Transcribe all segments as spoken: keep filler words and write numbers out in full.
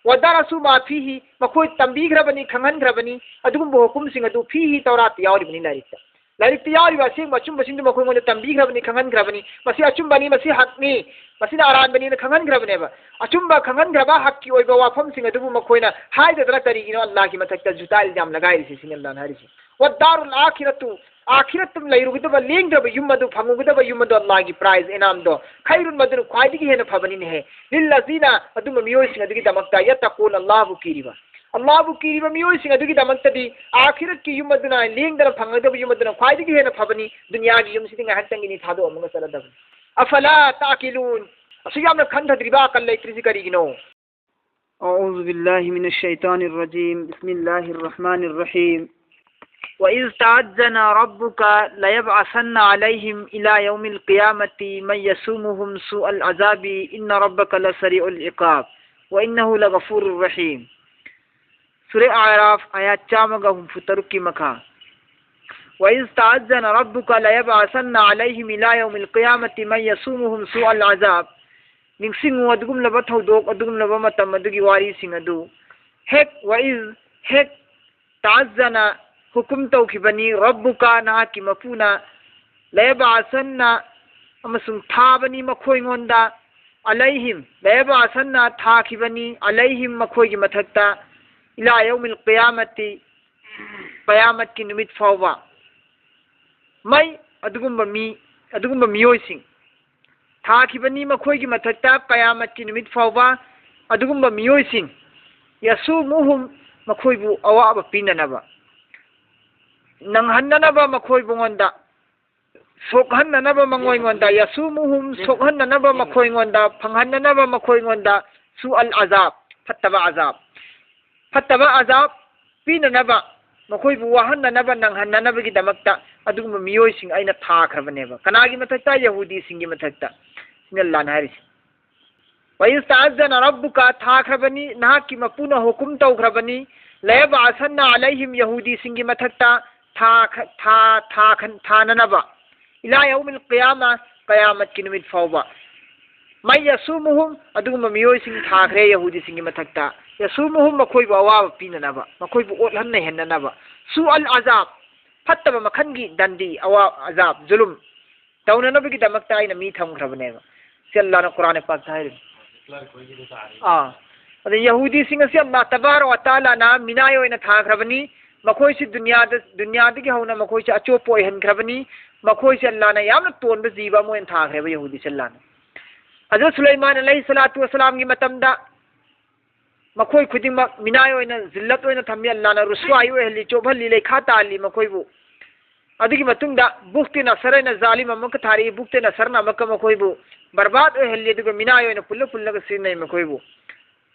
ودرسوا ما فيه, ꯃꯈꯣꯏ ꯇꯝꯕꯤꯈ꯭ꯔꯕꯅꯤ, ꯈꯪꯍꯟꯈ꯭ꯔꯕꯅꯤ, ꯑꯗꯨꯒꯨꯝꯕ ꯍꯨꯀꯨꯝꯁꯤꯡ ꯑꯗꯨ, فيه, ꯇꯧꯔꯥꯠꯇ ꯌꯥꯎꯔꯤꯕꯅꯤ, ꯂꯥꯏꯔꯤꯛꯇ꯫ ꯂꯥꯏꯔꯤꯛꯇ ꯌꯥꯎꯔꯤꯕ ꯑꯁꯦꯡꯕ ꯑꯆꯨꯝꯕꯁꯤꯡꯗꯨ ꯃꯈꯣꯏꯉꯣꯟꯗ ꯇꯝꯕꯤꯈ꯭ꯔꯕꯅꯤ, ꯈꯪꯍꯟꯈ꯭ꯔꯕꯅꯤ꯫ ꯃꯁꯤ ꯑꯆꯨꯝꯕꯅꯤ, ꯃꯁꯤ ꯍꯛꯅꯤ, ꯃꯁꯤꯅ ꯑꯔꯥꯟꯕꯅꯤꯅ ꯈꯪꯍꯟꯈ꯭ꯔꯕꯅꯦꯕ꯫ ꯑꯆꯨꯝꯕ ꯈꯪꯍꯟꯈ꯭ꯔꯕ ꯍꯛꯀꯤ ꯑꯣꯏꯕ ꯋꯥꯐꯝꯁꯤꯡ ꯑꯗꯨꯕꯨ ꯃꯈꯣꯏꯅ ꯍꯥꯏꯗꯗꯅ ꯀꯔꯤꯒꯤꯅꯣ ꯑꯜꯂꯥꯍꯒꯤ ꯃꯊꯛꯇ ꯖꯨꯇꯥ ꯏꯜꯖꯥꯝ ꯂꯒꯥꯏꯔꯤꯁꯤ? ꯁꯤꯅꯤ ꯑꯜꯂꯥꯍꯅ ꯍꯥꯏꯔꯤꯁꯤ꯫ والدار الآخرة, ꯑꯥꯈꯤꯔꯠꯇ ꯂꯩꯔꯨꯒꯗꯕ, ꯂꯦꯡꯗ꯭ꯔꯕ ꯌꯨꯝ ꯑꯗꯨ, ꯐꯪꯉꯨꯒꯗꯕ ꯌꯨꯝ ꯑꯗꯨ, ꯑꯜꯂꯥꯍꯒꯤ prize, ꯏꯅꯥꯝꯗꯣ, خير, ꯃꯗꯨꯅ ꯈ꯭ꯋꯥꯏꯗꯒꯤ ꯍꯦꯟꯅ ꯐꯕꯅꯤꯅꯦꯍꯦ, للذين, ꯑꯗꯨꯝꯕ ꯃꯤꯑꯣꯏꯁꯤꯡ ꯑꯗꯨꯒꯤꯗꯃꯛꯇ, يتقون, ꯑꯜꯂꯥꯍꯕꯨ ꯀꯤꯔꯤꯕ, ꯑꯜꯂꯥꯍꯕꯨ ꯀꯤꯔꯤꯕ ꯃꯤꯑꯣꯏꯁꯤꯡ ꯑꯗꯨꯒꯤꯗꯃꯛꯇꯗꯤ ꯑꯥꯈꯤꯔꯠꯀꯤ ꯌꯨꯝ ꯑꯗꯨꯅ, ꯂꯦꯡꯗꯅ ꯐꯪꯒꯗꯕ ꯌꯨꯝ ꯑꯗꯨꯅ ꯈ꯭ꯋꯥꯏꯗꯒꯤ ꯍꯦꯟꯅ ꯐꯕꯅꯤ꯫ ꯗꯨꯅꯤꯌꯥꯒꯤ ꯌꯨꯝꯁꯤꯗꯤ ꯉꯥꯏꯍꯥꯛꯇꯪꯒꯤꯅꯤ, ꯊꯥꯗꯣꯛꯑꯝꯃꯒ ꯆꯠꯂꯗꯕꯅꯤ꯫ أفلا تعقلون, ꯑꯁꯨꯛ ꯌꯥꯝꯅ ꯈꯟꯊꯗ꯭ꯔꯤꯕ, ꯑꯀꯜ ꯂꯩꯇ꯭ꯔꯤꯁꯤ ꯀꯔꯤꯒꯤꯅꯣ? أعوذ بالله من الشيطان الرجيم. بسم الله الرحمن الرحيم. وإذ تأذن ربك ليبعثن عليهم إلى يوم القيامة من يسومهم سوء العذاب إن ربك لسريع العقاب وإنه لغفور رحيم. ꯁꯨꯔꯥ ꯑꯥꯔꯥꯐ, ꯑꯥꯌꯥꯠ ꯆꯥꯝꯃꯒ ꯍꯨꯝꯐꯨ ꯇꯔꯨꯛꯀꯤ ꯃꯈꯥ꯫ وإذ تأذن ربك ليبعثن عليهم إلى يوم القيامة من يسومهم سوء العذاب. ꯅꯤꯡꯁꯤꯡꯉꯨ ꯑꯗꯨꯒꯨꯝꯂꯕ ꯊꯧꯗꯣꯛ, ꯑꯗꯨꯒꯨꯝꯂꯕ ꯃꯇꯝ ꯑꯗꯨꯒꯤ ꯋꯥꯔꯤꯁꯤꯡ ꯑꯗꯨ꯫ ꯍꯦꯛ, وإذ, ꯍꯦꯛ, تأذن, ꯍꯨꯀꯨꯝ ꯇꯧꯈꯤꯕꯅꯤ, ربك, ꯅꯍꯥꯛꯀꯤ ꯃꯄꯨꯅ, ليبعثن, ꯑꯃꯁꯨꯡ ꯊꯥꯕꯅꯤ ꯃꯈꯣꯏꯉꯣꯟꯗ, عليهم, ليبعثن, ꯊꯥꯈꯤꯕꯅꯤ, عليهم, ꯃꯈꯣꯏꯒꯤ ꯃꯊꯛꯇ, إلى يوم القيامة, ꯀꯌꯥꯃꯠꯀꯤ ꯅꯨꯃꯤꯠ ꯐꯥꯎꯕ꯫ من, ꯑꯗꯨꯒꯨꯝꯕ ꯃꯤ, ꯑꯗꯨꯒꯨꯝꯕ ꯃꯤꯑꯣꯏꯁꯤꯡ, ꯊꯥꯈꯤꯕꯅꯤ ꯃꯈꯣꯏꯒꯤ ꯃꯊꯛꯇ ꯀꯌꯥꯃꯠꯀꯤ ꯅꯨꯃꯤꯠ ꯐꯥꯎꯕ ꯑꯗꯨꯒꯨꯝꯕ ꯃꯤꯑꯣꯏꯁꯤꯡ, يسومهم, ꯃꯈꯣꯏꯕꯨ ꯑꯋꯥꯕ ꯄꯤꯅꯅꯕ, ꯅꯪꯍꯟꯅꯅꯕ ꯃꯈꯣꯏꯕꯨꯉꯣꯟꯗ, ꯁꯣꯛꯍꯟꯅꯅꯕ ꯃꯈꯣꯏꯉꯣꯟꯗ, يسومهم, ꯁꯣꯛꯍꯟꯅꯅꯕ ꯃꯈꯣꯏꯉꯣꯟꯗ, ꯐꯪꯍꯟꯅꯅꯕ ꯃꯈꯣꯏꯉꯣꯟꯗ, سوء العذاب, ꯐꯠꯇꯕ ꯑꯖꯥꯕ, ꯐꯠꯇꯕ ꯑꯖꯥꯕ ꯄꯤꯅꯅꯕ, ꯃꯈꯣꯏꯕꯨ ꯋꯥꯍꯟꯅꯅꯕ, ꯅꯪꯍꯟꯅꯅꯕꯒꯤꯗꯃꯛꯇ ꯑꯗꯨꯒꯨꯝꯕ ꯃꯤꯑꯣꯏꯁꯤꯡ ꯑꯩꯅ ꯊꯥꯈ꯭ꯔꯕꯅꯦꯕ꯫ ꯀꯅꯥꯒꯤ ꯃꯊꯛꯇ? ꯌꯍꯨꯗꯤꯁꯤꯡꯒꯤ ꯃꯊꯛꯇ꯫ ꯁꯤꯅ ꯑꯜꯂꯥꯍꯅ ꯍꯥꯏꯔꯤꯁꯤ꯫ وإذ تأذن ربك, ꯊꯥꯈ꯭ꯔꯕꯅꯤ, ꯅꯍꯥꯛꯀꯤ ꯃꯄꯨꯅ ꯍꯨꯀꯨꯝ ꯇꯧꯈ꯭ꯔꯕꯅꯤ, ليبعثن عليهم, ꯌꯍꯨꯗꯤꯁꯤꯡꯒꯤ ꯃꯊꯛꯇ ꯊꯥ-, ꯊꯥ-, ꯊꯥ-, ꯊꯥꯅꯅꯕ, إلى يوم القيامة, ꯀꯌꯥꯃꯠꯀꯤ ꯅꯨꯃꯤꯠ ꯐꯥꯎꯕ꯫ ꯃꯩ ꯌꯁꯨꯃꯨꯍꯨꯝ, ꯑꯗꯨꯒꯨꯝꯕ ꯃꯤꯑꯣꯏꯁꯤꯡ ꯊꯥꯈ꯭ꯔꯦ ꯌꯍꯨꯗꯤꯁꯤꯡꯒꯤ ꯃꯊꯛꯇ꯫ ꯌꯁꯨꯃꯨꯍꯨꯝ, ꯃꯈꯣꯏꯕꯨ ꯑꯋꯥꯕ ꯄꯤꯅꯅꯕ, ꯃꯈꯣꯏꯕꯨ ꯑꯣꯠꯍꯟꯅ ꯍꯦꯟꯅꯅꯕ꯫ ꯁꯨ ꯑꯜ ꯑꯖꯥꯕ, ꯐꯠꯇꯕ ꯃꯈꯜꯒꯤ ꯗꯟꯗꯤ, ꯑꯋꯥ ꯑꯖꯥꯕ, ꯖꯨꯂꯨꯝ ꯇꯧꯅꯅꯕꯒꯤꯗꯃꯛꯇ ꯑꯩꯅ ꯃꯤ ꯊꯝꯈ꯭ꯔꯕꯅꯦꯕ꯫ ꯁꯤ ꯑꯜꯂꯥꯅ ꯀꯨꯔꯥꯟ ꯄꯥꯛꯇ ꯍꯥꯏꯔꯤꯅꯤ꯫ ꯑꯥ꯫ ꯑꯗ ꯌꯍꯨꯗꯤꯁꯤꯡ ꯑꯁꯤ ꯑꯜꯂꯥ ꯇꯕꯥꯔꯛ ꯋ ꯇꯥꯂꯥꯅ ꯃꯤꯅꯥꯏ ꯑꯣꯏꯅ ꯊꯥꯈ꯭ꯔꯕꯅꯤ꯫ ꯃꯈꯣꯏꯁꯤ ꯗꯨꯅꯤꯌꯥꯗ, ꯗꯨꯅꯤꯌꯥꯗꯒꯤ ꯍꯧꯅ ꯃꯈꯣꯏꯁꯤ ꯑꯆꯣꯞꯄ ꯑꯣꯏꯍꯟꯈ꯭ꯔꯕꯅꯤ꯫ ꯃꯈꯣꯏꯁꯤ ꯑꯜꯂꯥꯅ ꯌꯥꯝꯅ ꯇꯣꯟꯕ ꯖꯤꯕ ꯑꯃ ꯑꯣꯏꯅ ꯊꯥꯈ꯭ꯔꯦꯕ ꯌꯍꯨꯗꯤꯁꯤ ꯑꯜꯂꯥꯅ꯫ ꯍꯖꯔꯠ ꯁꯨꯂꯩꯃꯥꯟ ꯑꯂꯩꯍꯤ ꯁꯂꯥꯇꯨ ꯋꯁꯂꯥꯝꯒꯤ ꯃꯇꯝꯗ ꯃꯈꯣꯏ ꯈꯨꯗꯤꯡꯃꯛ ꯃꯤꯅꯥꯏ ꯑꯣꯏꯅ, ꯖꯤꯜꯂꯠ ꯑꯣꯏꯅ ꯊꯝꯃꯤ, ꯑꯜꯂꯥꯅ ꯔꯨꯁꯋꯥꯏ ꯑꯣꯏꯍꯜꯂꯤ, ꯆꯣꯞꯍꯜꯂꯤ, ꯂꯩꯈꯥ ꯇꯥꯍꯜꯂꯤ ꯃꯈꯣꯏꯕꯨ꯫ ꯑꯗꯨꯒꯤ ꯃꯇꯨꯡꯗ ꯕꯨꯈꯇꯤ ꯅꯁꯔ ꯍꯥꯏꯅ ꯖꯥꯂꯤꯝ ꯑꯃꯨꯛꯀ ꯊꯥꯔꯛꯏ, ꯕꯨꯈꯇꯤ ꯅꯁꯔꯅ ꯑꯃꯨꯛꯀ ꯃꯈꯣꯏꯕꯨ ꯕꯔꯕꯥꯗ ꯑꯣꯏꯍꯜꯂꯤ, ꯑꯗꯨꯒ ꯃꯤꯅꯥꯏ ꯑꯣꯏꯅ ꯄꯨꯜꯂ ꯄꯨꯜꯂꯒ ꯁꯤꯖꯤꯟꯅꯩ ꯃꯈꯣꯏꯕꯨ꯫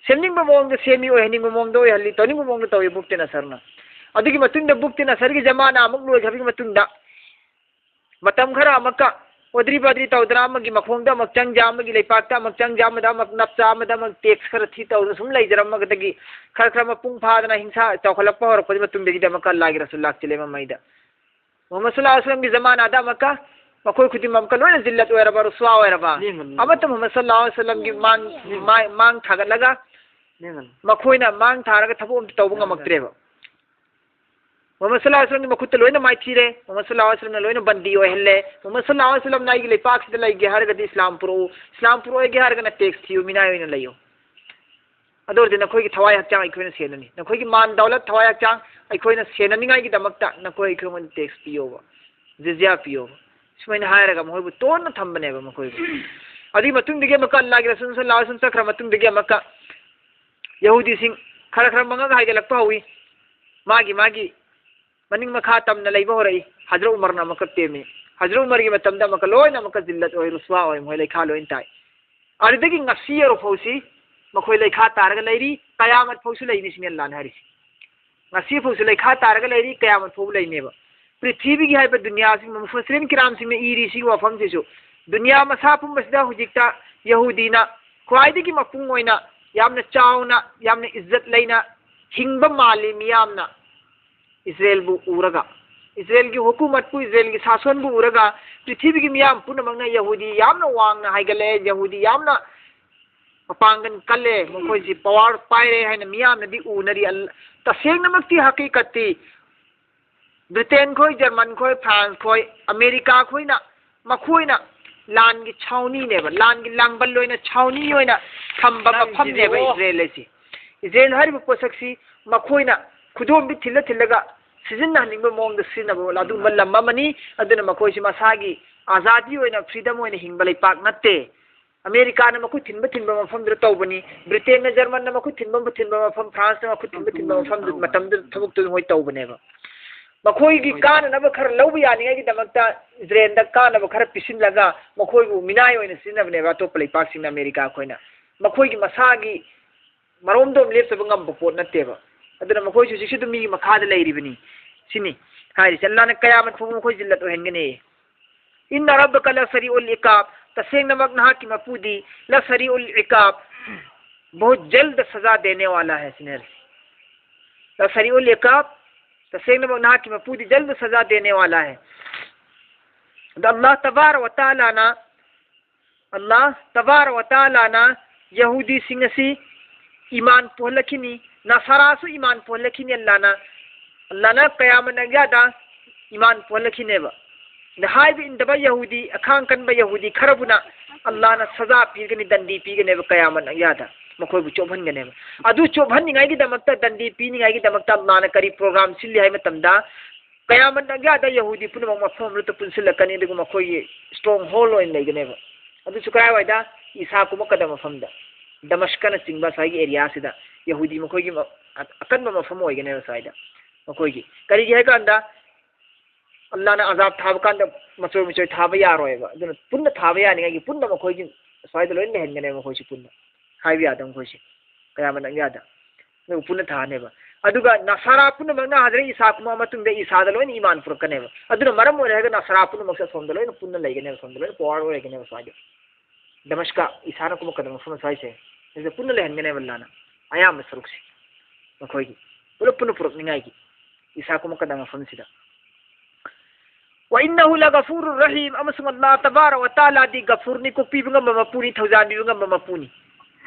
ꯁꯦꯝꯅꯤꯡꯕ ꯃꯑꯣꯡꯗ ꯁꯦꯝꯃꯤ, ꯑꯣꯏꯍꯟꯅꯤꯡꯕ ꯃꯑꯣꯡꯗ ꯑꯣꯏꯍꯜꯂꯤ, ꯇꯧꯅꯤꯡꯕ ꯃꯑꯣꯡꯗ ꯇꯧꯏ ꯕꯨꯈꯇꯤ ꯅꯁꯔꯅ꯫ ꯑꯗꯨꯒꯤ ꯃꯇꯨꯡꯗ ꯕꯨꯈꯇꯤ ꯅꯁꯔꯒꯤ ꯖꯃꯥꯅꯥ ꯑꯃꯨꯛ ꯂꯣꯏꯈ꯭ꯔꯕꯒꯤ ꯃꯇꯨꯡꯗ ꯃꯇꯝ ꯈꯔ ꯑꯃꯨꯛꯀ ꯑꯣꯗ꯭ꯔꯤ ꯕꯗ꯭ꯔꯤ ꯇꯧꯗꯅ ꯑꯃꯒꯤ ꯃꯈꯣꯡꯗ ꯑꯃꯨꯛ ꯆꯪꯖ, ꯑꯃꯒꯤ ꯂꯩꯄꯥꯛꯇ ꯑꯃꯨꯛ ꯆꯪꯖ, ꯑꯃꯗ ꯑꯃꯨꯛ ꯅꯞꯆ, ꯑꯃꯗ ꯑꯃꯨꯛ ꯇꯦꯛꯁ ꯈꯔ ꯊꯤ ꯇꯧꯗꯅ ꯁꯨꯝ ꯂꯩꯖꯔꯝꯃꯒꯗꯒꯤ ꯈꯔ ꯈꯔ ꯃꯄꯨꯡ ꯐꯥꯗꯅ ꯍꯤꯡꯁꯥ ꯆꯥꯎꯈꯠꯂꯛꯄ ꯍꯧꯔꯛꯄꯒꯤ ꯃꯇꯨꯡꯗꯒꯤꯗꯤ ꯑꯃꯨꯛꯀ ꯑꯜꯂꯥꯒꯤ ꯔꯁꯨꯜ ꯂꯥꯛꯆꯤꯜꯂꯦ ꯃꯃꯩꯗ꯫ ꯃꯨꯍꯝꯃꯗ ꯁꯜꯂꯥꯍꯨ ꯑꯂꯩꯍꯤ ꯋꯁꯜꯂꯝꯒꯤ ꯖꯃꯥꯅꯥꯗ ꯑꯃꯨꯛꯀ ꯃꯈꯣꯏ ꯈꯨꯗꯤꯡꯃꯛ ꯑꯃꯨꯛꯀ ꯂꯣꯏꯅ ꯖꯤꯜꯂꯠ ꯑꯣꯏꯔꯕ, ꯔꯨꯁꯋꯥ ꯑꯣꯏꯔꯕ꯫ ꯂꯦꯡꯒꯅꯨ꯫ ꯑꯃꯠꯇ ꯃꯨꯍꯝꯃꯗ ꯁꯜꯂꯥꯍꯨ ꯑꯂꯩꯍꯤ ꯋꯁꯜꯂꯝꯒꯤ ꯃꯥꯡ, ꯃꯥꯏ, ꯃꯥꯡ ꯊꯥꯒꯠꯂꯒ ꯂꯦꯡꯒꯅꯨ꯫ ꯃꯈꯣꯏꯅ ꯃꯥꯡ ꯊꯥꯔꯒ ꯊꯕꯛ ꯑꯝꯇ ꯇꯧꯕ ꯉꯝꯃꯛꯇ꯭ꯔꯦꯕ꯫ ꯃꯨꯍꯝꯃꯗ ꯁꯜꯂꯥꯍꯨ ꯑꯂꯩꯍꯤ ꯋꯁꯜꯂꯝꯒꯤ ꯃꯈꯨꯠꯇ ꯂꯣꯏꯅ ꯃꯥꯏꯊꯤꯔꯦ꯫ ꯃꯨꯍꯝꯃꯗ ꯁꯜꯂꯥꯍꯨ ꯑꯂꯩꯍꯤ ꯋꯁꯜꯂꯝꯅ ꯂꯣꯏꯅ ꯕꯟꯗꯤ ꯑꯣꯏꯍꯜꯂꯦ꯫ ꯃꯨꯍꯝꯃꯗ ꯁꯜꯂꯥꯍꯨ ꯑꯂꯩꯍꯤ ꯋꯁꯜꯂꯝꯅ "ꯑꯩꯒꯤ ꯂꯩꯄꯥꯛꯁꯤꯗ ꯂꯩꯒꯦ ꯍꯥꯏꯔꯒꯗꯤ ꯏꯁꯂꯥꯝ ꯄꯨꯔꯛꯎ, ꯏꯁꯂꯥꯝ ꯄꯨꯔꯛꯑꯣꯏꯒꯦ ꯍꯥꯏꯔꯒꯅ ꯇꯦꯛꯁ ꯊꯤꯌꯨ, ꯃꯤꯅꯥꯏ ꯑꯣꯏꯅ ꯂꯩꯌꯨ꯫ ꯑꯗꯨ ꯑꯣꯏꯔꯗꯤ ꯅꯈꯣꯏꯒꯤ ꯊꯋꯥꯏ ꯍꯛꯆꯥꯡ ꯑꯩꯈꯣꯏꯅ ꯁꯦꯟꯅꯅꯤ, ꯅꯈꯣꯏꯒꯤ ꯃꯥꯟ ꯗꯧꯂꯠ ꯊꯋꯥꯏ ꯍꯛꯆꯥꯡ ꯑꯩꯈꯣꯏꯅ ꯁꯦꯟꯅꯅꯤꯡꯉꯥꯏꯒꯤꯗꯃꯛꯇ ꯅꯈꯣꯏ ꯑꯩꯈꯣꯏꯉꯣꯟꯗ ꯇꯦꯛꯁ ꯄꯤꯌꯣꯕ, ꯖꯤꯖ꯭ꯌꯥ ꯄꯤꯌꯣꯕ"꯫ ꯁꯨꯃꯥꯏꯅ ꯍꯥꯏꯔꯒ ꯃꯈꯣꯏꯕꯨ ꯇꯣꯟꯅ ꯊꯝꯕꯅꯦꯕ ꯃꯈꯣꯏꯕꯨ꯫ ꯑꯗꯨꯒꯤ ꯃꯇꯨꯡꯗꯒꯤ ꯑꯃꯨꯛꯀ ꯑꯜꯂꯥꯒꯤ ꯔꯁꯨꯜ ꯁꯜꯂꯥꯍꯨ ꯑꯂꯩꯍꯤ ꯋꯁꯜꯂꯝ ꯆꯠꯈ꯭ꯔ ꯃꯇꯨꯡꯗꯒꯤ ꯑꯃꯨꯛꯀ ꯌꯍꯨꯗꯤꯁꯤꯡ ꯈꯔ ꯈꯔ ꯃꯉꯛ ꯍꯥꯏꯒꯠꯂꯛꯄ ꯍꯧꯏ꯫ ꯃꯥꯒꯤ ꯃꯥꯒꯤ ꯃꯅꯤꯡ ꯃꯈꯥ ꯇꯝꯅ ꯂꯩꯕ ꯍꯧꯔꯛꯏ꯫ ꯍꯖꯔꯠ ꯎꯃꯔꯅ ꯑꯃꯨꯛꯀ ꯇꯦꯝꯃꯤ꯫ ꯍꯖꯔꯠ ꯎꯃꯔꯒꯤ ꯃꯇꯝꯗ ꯑꯃꯨꯛꯀ ꯂꯣꯏꯅ ꯑꯃꯨꯛꯀ ꯖꯤꯜꯂꯠ ꯑꯣꯏ, ꯔꯨꯁꯋꯥ ꯑꯣꯏ, ꯃꯈꯣꯏ ꯂꯩꯈꯥ ꯂꯣꯏꯅ ꯇꯥꯏ꯫ ꯑꯗꯨꯗꯒꯤ ꯉꯁꯤ ꯌꯧꯔꯐꯥꯎꯁꯤ ꯃꯈꯣꯏ ꯂꯩꯈꯥ ꯇꯥꯔꯒ ꯂꯩꯔꯤ, ꯀꯌꯥꯃꯠ ꯐꯥꯎꯁꯨ ꯂꯩꯅꯤ ꯁꯤꯅꯤ ꯑꯜꯂꯥꯅ ꯍꯥꯏꯔꯤꯁꯤ꯫ ꯉꯁꯤ ꯐꯥꯎꯁꯨ ꯂꯩꯈꯥ ꯇꯥꯔꯒ ꯂꯩꯔꯤ, ꯀꯌꯥꯃꯠ ꯐꯥꯎꯕ ꯂꯩꯅꯦꯕ꯫ ꯄ꯭ꯔꯤꯊꯤꯕꯤꯒꯤ ꯍꯥꯏꯕ ꯗꯨꯅꯤꯌꯥꯁꯤꯡ, ꯃꯨꯐꯁꯤꯔꯤꯟ ꯀꯤꯔꯥꯝꯁꯤꯡꯅ ꯏꯔꯤ ꯁꯤꯒꯤ ꯋꯥꯐꯝꯁꯤꯁꯨ, ꯗꯨꯅꯤꯌꯥ ꯃꯁꯥ ꯄꯨꯝꯕꯁꯤꯗ ꯍꯧꯖꯤꯛꯇ ꯌꯍꯨꯗꯤꯅ ꯈ꯭ꯋꯥꯏꯗꯒꯤ ꯃꯄꯨꯡ ꯑꯣꯏꯅ, ꯌꯥꯝꯅ ꯆꯥꯎꯅ, ꯌꯥꯝꯅ ꯏꯖꯠ ꯂꯩꯅ ꯍꯤꯡꯕ ꯃꯥꯜꯂꯤ ꯃꯤꯌꯥꯝꯅ ꯏꯁꯔꯦꯜꯕꯨ ꯎꯔꯒ꯫ ꯏꯖꯔꯦꯜꯒꯤ ꯍꯨꯀꯨꯃꯠꯄꯨ, ꯏꯖꯔꯦꯜꯒꯤ ꯁꯥꯁꯣꯟꯕꯨ ꯎꯔꯒ ꯄ꯭ꯔꯤꯊꯤꯕꯤꯒꯤ ꯃꯤꯌꯥꯝ ꯄꯨꯝꯅꯃꯛꯅ ꯌꯍꯨꯗꯤ ꯌꯥꯝꯅ ꯋꯥꯡꯅ ꯍꯥꯏꯒꯠꯂꯛꯑꯦ, ꯌꯍꯨꯗꯤ ꯌꯥꯝꯅ ꯃꯄꯥꯡꯒꯜ ꯀꯜꯂꯦ, ꯃꯈꯣꯏꯁꯤ ꯄꯋꯥꯔ ꯄꯥꯏꯔꯦ ꯍꯥꯏꯅ ꯃꯤꯌꯥꯝꯅꯗꯤ ꯎꯅꯔꯤ꯫ ꯑꯜ-, ꯇꯁꯦꯡꯅꯃꯛꯇꯤ, ꯍꯀꯤꯀꯠꯇꯤ, ꯕ꯭ꯔꯤꯇꯦꯟ ꯈꯣꯏ, ꯖꯔꯃꯟ ꯈꯣꯏ, ꯐ꯭ꯔꯥꯟꯁ ꯈꯣꯏ, ꯑꯃꯦꯔꯤꯀꯥ ꯈꯣꯏꯅ, ꯃꯈꯣꯏꯅ ꯂꯥꯟꯒꯤ ꯁꯥꯎꯅꯤꯅꯦꯕ, ꯂꯥꯟꯒꯤ ꯂꯥꯡꯕꯜ ꯑꯣꯏꯅ, ꯁꯥꯎꯅꯤ ꯑꯣꯏꯅ ꯊꯝꯕ ꯃꯐꯝꯅꯦꯕ ꯏꯖꯔꯦꯜ ꯑꯁꯤ꯫ ꯏꯖꯔꯦꯜ ꯍꯥꯏꯔꯤꯕ ꯄꯣꯠꯁꯛꯁꯤ ꯃꯈꯣꯏꯅ ꯈꯨꯗꯣꯝꯕꯤ ꯊꯤꯜꯂ ꯊꯤꯜꯂꯒ ꯁꯤꯖꯤꯟꯅꯍꯟꯅꯤꯡꯕ ꯃꯑꯣꯡꯗ ꯁꯤꯖꯤꯟꯅꯕ ꯑꯗꯨꯒꯨꯝꯕ ꯂꯝ ꯑꯃꯅꯤ꯫ ꯑꯗꯨꯅ ꯃꯈꯣꯏꯁꯤ ꯃꯁꯥꯒꯤ ꯑꯖꯥꯗꯤ ꯑꯣꯏꯅ, ꯐ꯭ꯔꯤꯗꯝ ꯑꯣꯏꯅ ꯍꯤꯡꯕ ꯂꯩꯄꯥꯛ ꯅꯠꯇꯦ꯫ ꯑꯃꯦꯔꯤꯀꯥꯅ ꯃꯈꯨꯠ ꯊꯤꯟꯕ ꯊꯤꯟꯕ ꯃꯐꯝꯗꯨꯗ ꯇꯧꯕꯅꯤ, ꯕ꯭ꯔꯤꯇꯦꯟꯅ, ꯖꯔꯃꯟꯅ ꯃꯈꯨꯠ ꯊꯤꯟꯕ ꯊꯤꯟꯕ ꯃꯐꯝ, ꯐ꯭ꯔꯥꯟꯁꯅ ꯃꯈꯨꯠ ꯊꯤꯟꯕ ꯊꯤꯟꯕ ꯃꯐꯝꯗꯨ, ꯃꯇꯝꯗꯨꯗ ꯊꯕꯛꯇꯨ ꯃꯣꯏ ꯇꯧꯕꯅꯦꯕ꯫ ꯃꯈꯣꯏꯒꯤ ꯀꯥꯟꯅꯅꯕ ꯈꯔ ꯂꯧꯕ ꯌꯥꯅꯤꯡꯉꯥꯏꯒꯤꯗꯃꯛꯇ ꯏꯖꯔꯦꯜꯗ ꯀꯥꯟꯅꯕ ꯈꯔ ꯄꯤꯁꯤꯜꯂꯒ ꯃꯈꯣꯏꯕꯨ ꯃꯤꯅꯥꯏ ꯑꯣꯏꯅ ꯁꯤꯖꯤꯟꯅꯕꯅꯦꯕ ꯑꯇꯣꯞꯄ ꯂꯩꯄꯥꯛꯁꯤꯡꯅ, ꯑꯃꯦꯔꯤꯀꯥ ꯑꯩꯈꯣꯏꯅ꯫ ꯃꯈꯣꯏꯒꯤ ꯃꯁꯥꯒꯤ ꯃꯔꯣꯝꯗꯣꯝ ꯂꯦꯞꯆꯕ ꯉꯝꯕ ꯄꯣꯠ ꯅꯠꯇꯦꯕ꯫ ꯑꯗꯨꯅ ꯃꯈꯣꯏꯁꯨ ꯍꯧꯖꯤꯛꯁꯨ ꯑꯗꯨꯝ ꯃꯤꯒꯤ ꯃꯈꯥꯗ ꯂꯩꯔꯤꯕꯅꯤ꯫ ꯁꯤꯅꯤ ꯍꯥꯏꯔꯤꯁꯦ꯫ ꯑꯜꯂꯥꯅ ꯀꯌꯥꯃꯠ ꯐꯥꯎꯕ ꯃꯈꯣꯏ ꯖꯤꯜꯂꯠ ꯑꯣꯏꯍꯟꯒꯅꯤ꯫ "ꯏꯟꯅ ꯔꯕꯀ ꯂꯁꯔꯤꯎꯜ ꯏꯀꯥꯕ", ꯇꯁꯦꯡꯅꯃꯛ ꯅꯍꯥꯛꯀꯤ ꯃꯄꯨꯗꯤ "ꯂꯁꯔꯤꯎꯜ ꯏꯀꯥꯕ", "ꯕꯍꯨꯠ ꯖꯜꯗ ꯁꯖꯥ ꯗꯦꯅꯦ ꯋꯥꯂꯥ ꯍꯦ", ꯁꯤꯅꯦ꯫ "ꯂꯁꯔꯤꯎꯜ ꯏꯀꯥꯕ", ꯇꯁꯦꯡꯅꯃꯛ ꯅꯍꯥꯛꯀꯤ ꯃꯄꯨꯗꯤ "ꯖꯜꯗ ꯁꯖꯥ ꯗꯦꯅꯦ ꯋꯥꯂꯥ ꯍꯦ"꯫ ꯑꯗ ꯑꯜꯂꯥꯍ ꯇꯕꯥꯔꯛ ꯋ ꯇꯥꯂꯥꯅ, ꯑꯜꯂꯥꯍ ꯇꯕꯥꯔꯛ ꯋ ꯇꯥꯂꯥꯅ ꯌꯍꯨꯗꯤꯁꯤꯡ ꯑꯁꯤ ꯏꯃꯥꯟ ꯄꯨꯍꯜꯂꯛꯈꯤꯅꯤ, ꯅꯁꯥꯔꯥꯁꯨ ꯏꯃꯥꯟ ꯄꯨꯍꯜꯂꯛꯈꯤꯅꯤ꯫ ꯑꯜꯂꯥꯅ, ꯑꯜꯂꯥꯅ ꯀꯌꯥꯃꯠ ꯑꯒꯤꯌꯥꯗ ꯏꯃꯥꯟ ꯄꯨꯍꯜꯂꯛꯈꯤꯅꯦꯕ꯫ ꯑꯗ ꯍꯥꯏꯕ ꯏꯟꯗꯕ ꯌꯍꯨꯗꯤ, ꯑꯈꯥꯡ ꯀꯟꯕ ꯌꯍꯨꯗꯤ ꯈꯔꯕꯨꯅ ꯑꯜꯂꯥꯅ ꯁꯖꯥ ꯄꯤꯒꯅꯤ, ꯗꯟꯗꯤ ꯄꯤꯒꯅꯦꯕ ꯀꯌꯥꯃꯠ ꯑꯒꯤꯌꯥꯗ꯫ ꯃꯈꯣꯏꯕꯨ ꯆꯣꯞꯍꯟꯒꯅꯦꯕ꯫ ꯑꯗꯨ ꯆꯣꯞꯍꯟꯅꯤꯡꯉꯥꯏꯒꯤꯗꯃꯛꯇ, ꯗꯟꯗꯤ ꯄꯤꯅꯤꯡꯉꯥꯏꯒꯤꯗꯃꯛꯇ ꯑꯜꯂꯥꯅ ꯀꯔꯤ ꯄ꯭ꯔꯣꯒ꯭ꯔꯥꯝ ꯁꯤꯜꯂꯤ ꯍꯥꯏꯕ ꯃꯇꯝꯗ, ꯀꯌꯥꯃꯠ ꯑꯒꯤꯌꯥꯗ ꯌꯍꯨꯗꯤ ꯄꯨꯝꯅꯃꯛ ꯃꯐꯝ ꯑꯃꯗ ꯄꯨꯟꯁꯤꯜꯂꯛꯀꯅꯤ, ꯑꯗꯨꯒ ꯃꯈꯣꯏꯒꯤ ꯁ꯭ꯇꯔꯣꯡ ꯍꯣꯜ ꯑꯣꯏꯅ ꯂꯩꯒꯅꯦꯕ꯫ ꯑꯗꯨꯁꯨ ꯀꯗꯥꯏꯋꯥꯏꯗ? ꯏꯁꯥ ꯀꯨꯝꯃꯛꯀꯗꯕ ꯃꯐꯝꯗ, ꯗꯃꯁꯀꯅꯆꯤꯡꯕ ꯁ꯭ꯋꯥꯏꯒꯤ ꯑꯦꯔꯤꯌꯥꯁꯤꯗ ꯌꯍꯨꯗꯤ ꯃꯈꯣꯏꯒꯤ ꯃ-, ꯑ-, ꯑꯀꯟꯕ ꯃꯐꯝ ꯑꯣꯏꯒꯅꯦꯕ ꯁ꯭ꯋꯥꯏꯗ ꯃꯈꯣꯏꯒꯤ꯫ ꯀꯔꯤꯒꯤ ꯍꯥꯏ ꯀꯥꯟꯗ, ꯑꯜꯂꯥꯅ ꯑꯖꯥꯕ ꯊꯥꯕ ꯀꯥꯟꯗ ꯃꯆꯣꯏ ꯃꯆꯣꯏ ꯊꯥꯕ ꯌꯥꯔꯣꯏꯕ꯫ ꯑꯗꯨꯅ ꯄꯨꯟꯅ ꯊꯥꯕ ꯌꯥꯅꯤꯡꯉꯥꯏꯒꯤ ꯄꯨꯟꯅ ꯃꯈꯣꯏꯒꯤ ꯁ꯭ꯋꯥꯏꯗ ꯂꯣꯏꯅ ꯂꯩꯍꯟꯒꯅꯦꯕ ꯃꯈꯣꯏꯁꯤ ꯄꯨꯟꯅ꯫ ꯍꯥꯏꯕ ꯌꯥꯗꯕ ꯃꯈꯣꯏꯁꯤ꯫ ꯀꯌꯥꯃꯠ ꯑꯒꯤꯌꯥꯗ꯫ ꯑꯗꯨꯒ ꯄꯨꯟꯅ ꯊꯥꯅꯦꯕ꯫ ꯑꯗꯨꯒ ꯅꯁꯥꯔꯥ ꯄꯨꯝꯅꯃꯛꯅ ꯍꯖꯔꯠ ꯏꯁꯥ ꯀꯨꯝꯃꯛꯑ ꯃꯇꯨꯡꯗ ꯏꯁꯥꯗ ꯂꯣꯏꯅ ꯏꯃꯥꯟ ꯄꯨꯔꯛꯀꯅꯦꯕ꯫ ꯑꯗꯨꯅ ꯃꯔꯝ ꯑꯣꯏꯔꯒ ꯅꯁꯥꯔꯥ ꯄꯨꯝꯅꯃꯛꯁꯦ ꯑꯁꯣꯝꯗ ꯂꯣꯏꯅ ꯄꯨꯟꯅ ꯂꯩꯒꯅꯦꯕ, ꯑꯁꯣꯝꯗ ꯂꯣꯏꯅ ꯄꯋꯥꯔ ꯑꯣꯏꯔꯒꯅꯦꯕ ꯁ꯭ꯋꯥꯏꯗ꯫ ꯗꯃꯁꯀ, ꯏꯁꯥꯅ ꯀꯨꯝꯃꯛꯀꯗꯕ ꯃꯐꯝ ꯁ꯭ꯋꯥꯏꯁꯦ, ꯁꯤꯗ ꯄꯨꯟꯅ ꯂꯩꯍꯟꯒꯅꯦꯕ ꯑꯜꯂꯥꯅ꯫ ꯑꯌꯥꯝꯕ ꯁꯔꯨꯛꯁꯦ ꯃꯈꯣꯏꯒꯤ ꯄꯨꯂꯞ ꯄꯨꯟꯅ ꯄꯨꯔꯛꯅꯤꯡꯉꯥꯏꯒꯤ, ꯏꯁꯥ ꯀꯨꯝꯃꯛꯀꯗꯕ ꯃꯐꯝꯁꯤꯗ꯫ وإنه لغفور رحيم, ꯑꯃꯁꯨꯡ ꯑꯜꯂꯥꯍ ꯇꯕꯥꯔꯛ ꯋ ꯇꯥꯂꯥꯗꯤ ꯒꯐꯨꯔꯅꯤ, ꯀꯣꯛꯄꯤꯕ ꯉꯝꯕ ꯃꯄꯨꯅꯤ, ꯊꯧꯖꯥꯟꯕꯤꯕ ꯉꯝꯕ ꯃꯄꯨꯅꯤ꯫